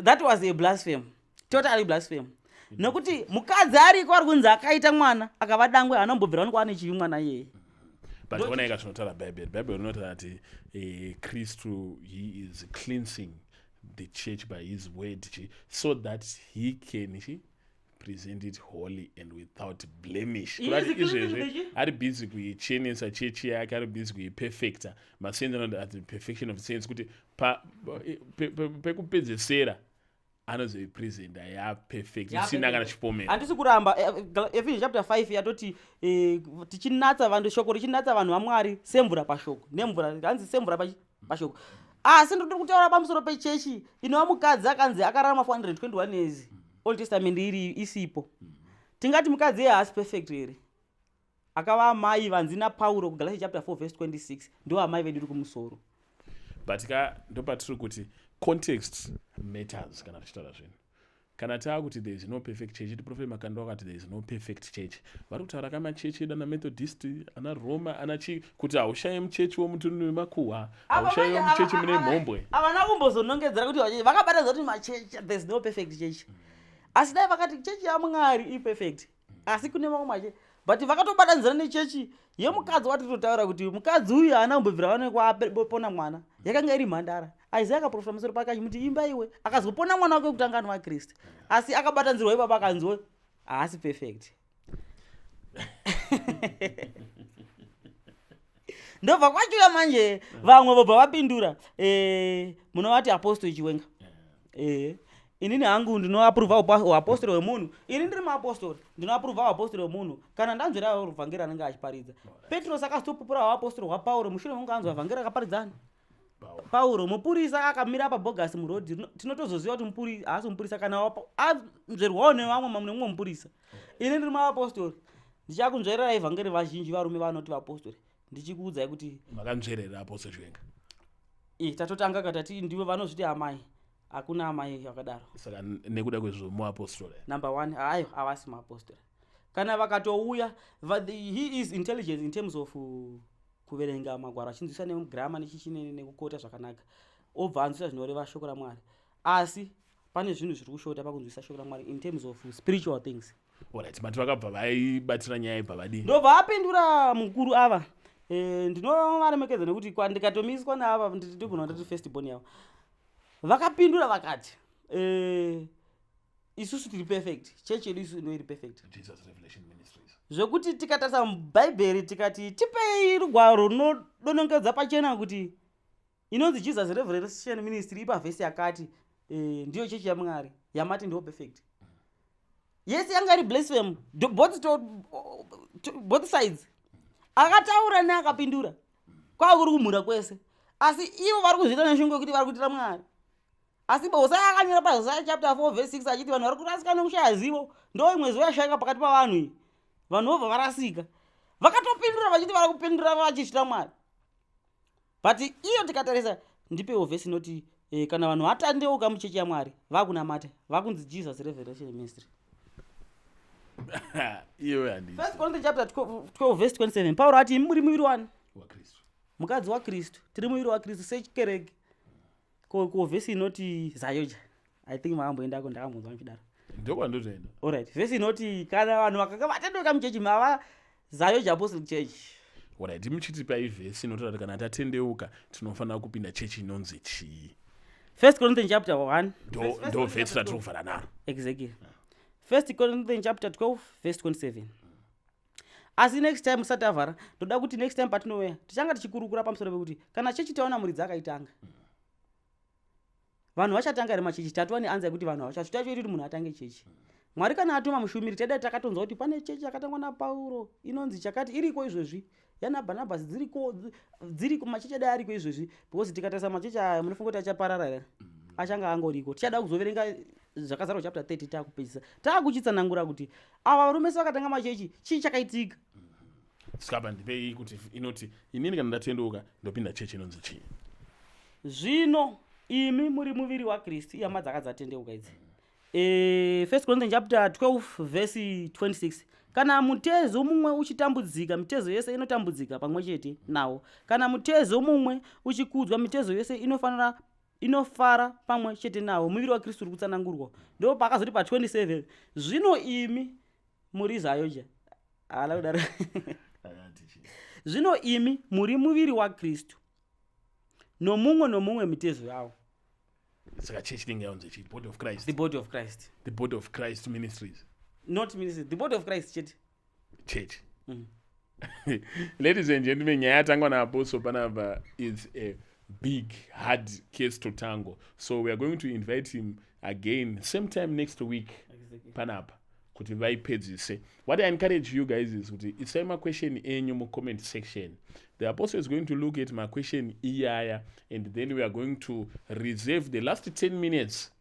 That was a blasphemy, totally blasphemy, nekuti mukadzi ariko ari kunzi akaita mwana akava dangwe, haanombobvira wanikwa ane chivi mwana iyeye. But onaika zvinotaura Bhaibheri. Bhaibheri rinotaura kuti Kristu, he is cleansing the church by his word chi, so that he can chi, present it holy and without blemish. He is Kurati cleansing izvezvi the church. Ari busy kuichenesa chechi yake, ari busy kuiperfecta. Masaints anoti at the perfection of saints, kuti pekupedzesera anozoipresenta yaperfect, isina kana chipomero. Handisi kuramba. Ephesians chapter 5 yatoti tichinatsa vanhu, shoko richinatsa vanhu vaMwari semvura pashoko nemvura, hanzi semvura pashoko. Asi ndiri kutaura pamusoro pechechi inova mukadzi akanzi akararama 421 years, Old Testament iri isipo. Tingati mukadzi iye haasi perfect here, akava amai vanzi naPauro kuGalatia chapter 4 verse 26 ndo amai vedu iri kumusoro? But ka ndopatiri kuti context matters kana tichitaura zvinhu. Kana taakuti there is no perfect church, ti Prophet Makando akati there is no perfect church, vari kutaura kamachechi edu ana Methodist, ana Roma, ana chii, kuti haushaye muchechi womutunhu wemakuhwa, haushayiwo muchechi mune mhombwe. Havana kumbozonongedzera kuti vakabatadza kuti machechi, there's no perfect church. Asi dai vakati chechi yaMwari iperfect, asi kune mamwe machechi, but vakatobatanidzira nechechi yemukadzi watitotaura kuti mukadzi uyu haana kumbobvira vaonekwa apona mwana, yakanga iri mhandara. Isaya akaprofita musoro pake achimuti imba iwe, akazopona mwana wake wekutanga anova Kristu, asi akabatanidzirwa ipapo akanziwo haasi perfect. Ndobva kwachiuya manje vamwe vobva vapindura, munovati Apostle Chiwenga. Inini hangu ndinoapprova uapostori hwemunhu. Ini ndiri muapostori, ndinoapprova uapostori hwemunhu kana ndanzvera vhangeri anenge achiparidza. Petros akazotopupura uapostori hwaPauro mushure mekunge anzwa vhangeri akaparidzani Pauro. Mupurisa akamira pabhogasi murodhi, tinotozoziva kuti haasi mupurisa kana anzverwawo nevamwe, nemumwe mupurisa. Ini ndiri muapostori, ndichakunzvererai vhangeri. Vazhinji varume vanoti vapostori, ndichikuudzai kuti Makanzverera Apostle Chiwenga? Tatotanga katati ndivo vanozviti amai. Hakuna amai vakadaro. Saka nekuda kwezvomuapostori? Number one, hayo havasi muapostori. Kana vakatouya, he is intelligent in terms of kuverenga magwaro, achinzwisa negrammar nechichi nekukota zvakanaka, obva anzwisa zvinoreva shoko raMwari. Asi pane zvinhu zviri kushota pakunzwisa shoko raMwari in terms of spiritual things. Alright, mati vakabva vaibatira nyaya ibva vadini? Ndobva apindura mukuru ava. Ndinovaremekedza nekuti ndikatomiswa naava, ndigona kutati first born yavo. Vakapindura vakati, isusu tiri perfect, chechi yedu isu ino iri perfect. Jesus Revelation Ministries. Zvekuti tikatarisa mubhaibheri, tikati tipei rugwaro runodonongedza pachena kuti inonzi Jesus Revelation Ministry ipa vhesi yakati, ndiyo chechi yaMwari yamati ndiwo perfect. Yese yanga iri blasphemy both sides, akataura neakapindura, kwava kuri kumhura kwese. Asi ivo vari kuzviita neshungu yekuti vari kuitira Mwari. Asi Hosaya akanyora paHosaya chapter 4 verse 6 achiti vanhu vari kurasika nekushaya zivo. Ndo imwe zivo yashayika pakati pavanhu iyi, vanhu vobva varasika. Vakatopindura vachiti vari kupindura vachizvita Mwari, but iyo tikatarisa, ndipewo vhesi inoti kana vanhu vatandeuka muchechi yaMwari, vakunamata, vakunzi Jesus Revelation Ministry. Iwe handisi. First Corinthians chapter 12 verse 27, Pauro ati, "Imi muri muviri wani?" WaKristu. Mukadzi waKristu. Tiri muviri waKristu sechikereke. Ko vhesi inoti ZAOGA, I think makamboendako, ndakambonzwa muchidaro. Ndokwandotoenda. Alright, vhesi inoti kana vanhu vakanga vatendeuka muchechi mava ZAOGA Apostolic Church. Alright, muchitipai vhesi inotaura kuti kana tatendeuka tinofanira kupinda chechi inonzi chii? First Corinthians chapter 1. Ndo vhesi ratiri kuvhara naro. Exactly, First Corinthians chapter 12 verse 27. Asi next time usati avhara, ndoda kuti next time patinouya tichanga tichikurukura pamusoro pekuti kana chechi taona muridzi akaitanga, vanhu vachatanga here machechi? Tatova neanza yekuti vanhu havachazvitacho kuti munhu atange chechi. Mwari kana atuma mushumiri, taida takatonzwa kuti pane chechi yakatangwa naPauro inonzi chakati, iriko izvezvi, yana Bhanabhasi dziriko, dziriko machechi adai ariko izvezvi. Because tikatarisa machechi aya, munofunga kuti achaparara here? Achanga angoriko. Tichada kuzoverenga Zvakazarwa chapter 30 taakupedzisa, taakuchitsanangura kuti ava varume sevakatanga machechi, chii chakaitika. Saka ndipei kuti inoti inini kana ndatendeuka ndopinda chechi inonzi chii? Zvino imi muri muviri waKristu. Ihama dzakadzatendeuka idzi. First Corinthians chapter 12 verse 26: kana mutezo mumwe uchitambudzika, mitezo yese inotambudzika pamwe chete nawo. Kana mutezo mumwe uchikudzwa, mitezo yese inofanira inofara pamwe chete nawo. Muviri waKristu uri kutsanangurwa. Ndo paakazoti pa27, zvino imi muri ZAOGA. Haana kudaro. Akati chii? Zvino imi muri muviri waKristu, nomumwe nomumwe mitezo yawo. Saka chechi inenge yaunzi chii? Body of Christ? The Body of Christ. The Body of Christ Ministries. Not ministry, the Body of Christ chete. Church. Ladies and gentlemen, nyaya yatangwa naApostle panapa is a big hard case to tango, so we are going to invite him again same time next week panapa kuti vaipedzise. What I encourage you guys is kuti isai maquestion enyu mucomment section. The apostle is going to look at maquestion iyaya, and then we are going to reserve the last 10 minutes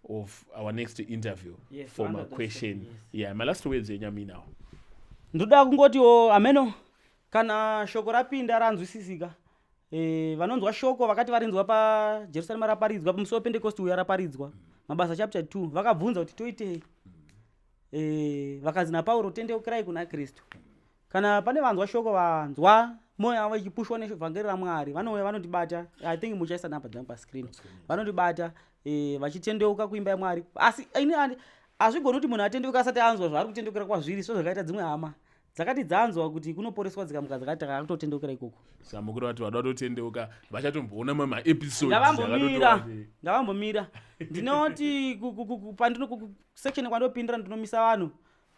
of our next interview for to answer those maquestion. Questions, yes. Yeah, my last words enyu aminawo. Ndoda kungotiwo ameno kana shoko rapinda ranzwisisika. Vanonzwa shoko vakati varinzwa paJerusarema raparidzwa pamusi wePentekosti uya raparidzwa, Mabasa chapter 2, vakabvunza kuti toitei? Vakanzi naPauro, "Tendeukirai kuna Kristu." Kana pane vanzwa shoko, vanzwa mwoyo yavo ichipushwa nevhangeri raMwari, vanouya vanotibata. I think muchaisa namba dzangu pascreen. Vanotibata, vachitendeuka kuimba yaMwari. Asi ini hazvigoni kuti munhu atendeuka asati anzwa zvaari kutendeukira kwazviri. So zvakaita dzimwe hama dzakati dzanzwa kuti kunoporeswa, dzikamuka dzakati takakutotendeukira ikoko. Saka mukuru vati vada kutotendeuka vachatomboona mamwe maepisodes. Ngavambomira, ngavambomira. Ndinoti pandino section kwandopindira, ndinomisa vanhu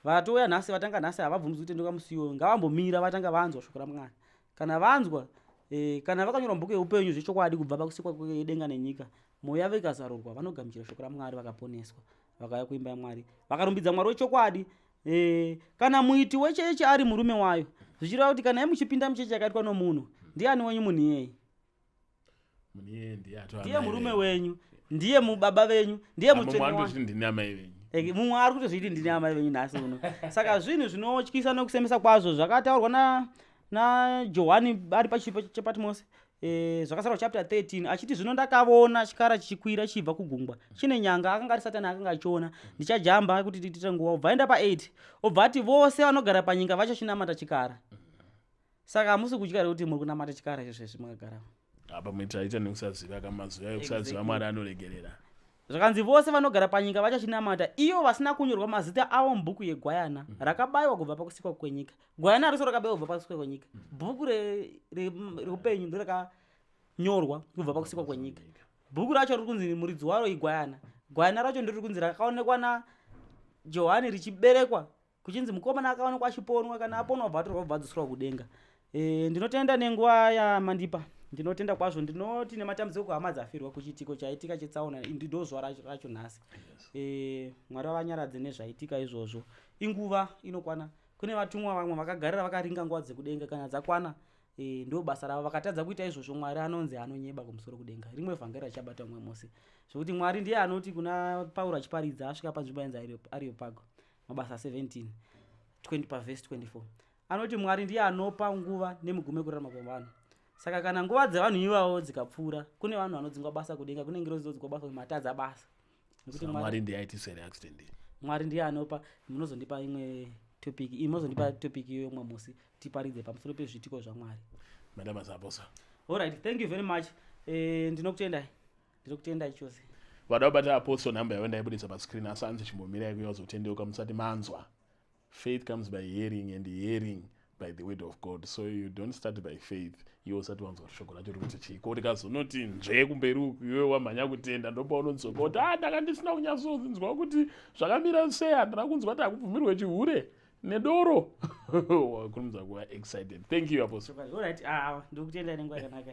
vatouya nhasi, vatanga nhasi, havabvumidzi kutendeuka musi iwoyo. Ngavambomira vatanga vanzwa shoko raMwari. Kana vanzwa E, kana vakanyorwa mubhuku yeupenyu zvechokwadi kubva pakusikwa kwedenga nenyika, mwoyo yavo ikazarurwa, vanogamuchira shoko raMwari vakaponeswa, vakauya kuimba yaMwari, vakarumbidza Mwari wechokwadi. E, kana muiti wechechi ari murume wayo, zvichireva kuti kana muchipinda muchechi yakaitwa nomunhu, ndiani wenyu munhu iyeye? Ndiye murume wenyu, ndiye mubaba venyu, ndiye mutsvene. Mumwe ari kutozviiti ndini amai venyu nhasi uno. Saka zvinhu zvinotyisa nokusemesa kwazvo zvakataurwa naJohani ari pachipo chePatmos, zvakasarwa chapter 13, achiti, "Zvino ndakavona chikara chichikwira chichibva kugungwa, chine nyanga." Akanga ari Satani akanga achiona. Ndichajamba kuti tiite nguva. Obva aenda pa8, obva ati, "Vose vanogara panyika vachachinamata chikara." Saka hamusi kutya here kuti muri kunamata chikara izvozvezvi makagara? Apa mwe taita nekusaziva, kamazuva ekusaziva. Mwari anoregerera. Zvakanzi, "Vose vanogara panyika vachachinamata, iyo vasina kunyorwa mazita avo mubhuku yegwayana rakabayiwa kubva pakusikwa kwenyika." Gwayana hariso rakabayiwa kubva pakusikwa kwenyika. Bhuku reupenyu ndo rakanyorwa kubva pakusikwa kwenyika. Bhuku racho riri kunzi muridzi waro igwayana. Gwayana racho ndiri kunzi rakaonekwa naJohani richiberekwa, kuchinzi mukomana akaonekwa achiponwa. Kana aponwa, bva atorwa, bva adzoswa kudenga. Ndinotenda nenguva yamandipa, ndinotenda kwazvo. Ndinoti nematambudziko kuhama dzafirwa kuchiitiko chaitika chetsaona. Ndo zuva racho nhasi. Mwari vavanyaradze nezvaitika izvozvo. Inguva inokwana. Kune vatumwa vamwe vakagarira vakaringa nguva dzekudenga. Kana dzakwana, ndo basa ravo. Vakatadza kuita izvozvo, Mwari anonzi anonyeba kumusoro kudenga. Rimwe vhangeri richabata mumwe musi, zvokuti Mwari ndiye anoti kuna Pauro achiparidza, asvika panzvimbo yainzi Areopago, Mabasa 17 20 pavhesi 24, anoti Mwari ndiye anopa nguva nemugumo wekurarama kwevanhu. Saka kana nguva dzevanhu ivavo dzikapfuura, kune vanhu vanodzingwa basa kudenga, kune ngirozi dzodzingwa basa kuti matadza basa. Nekuti Mwari ndiye aitiswa reaccident. Mwari ndiye anopa. Munozondipa imwe topic iyi, munozondipa topic iyoyo umwe musi, tiparidze pamusoro pezviitiko zvaMwari. Madam Apostle. Alright, thank you very much. Ndinokutendai, ndinokutendai chose. Vada kubata Apostle, nhamba yavo ndaibudisa pascreen, asi anzi chimbomirai kuyazotendeuka musati manzwa. Faith comes by hearing, and hearing by the word of God. So you don't start by faith iwe usati wanzwa kuti shoko racho rikuti chii. Ko tikazonoti nzvee kumberi uku, iwe wamhanya kutenda, ndopaunodzoka kuti, "A, ndanga ndisina kunyatsonzwa kuti zvakamira sei. Handina kunzwa kuti hakubvumirwe chihure nedoro." Wakurumidza kuva excited. Thank you, Apostle. Alright, ah, ndinokutendai nenguva yakanaka.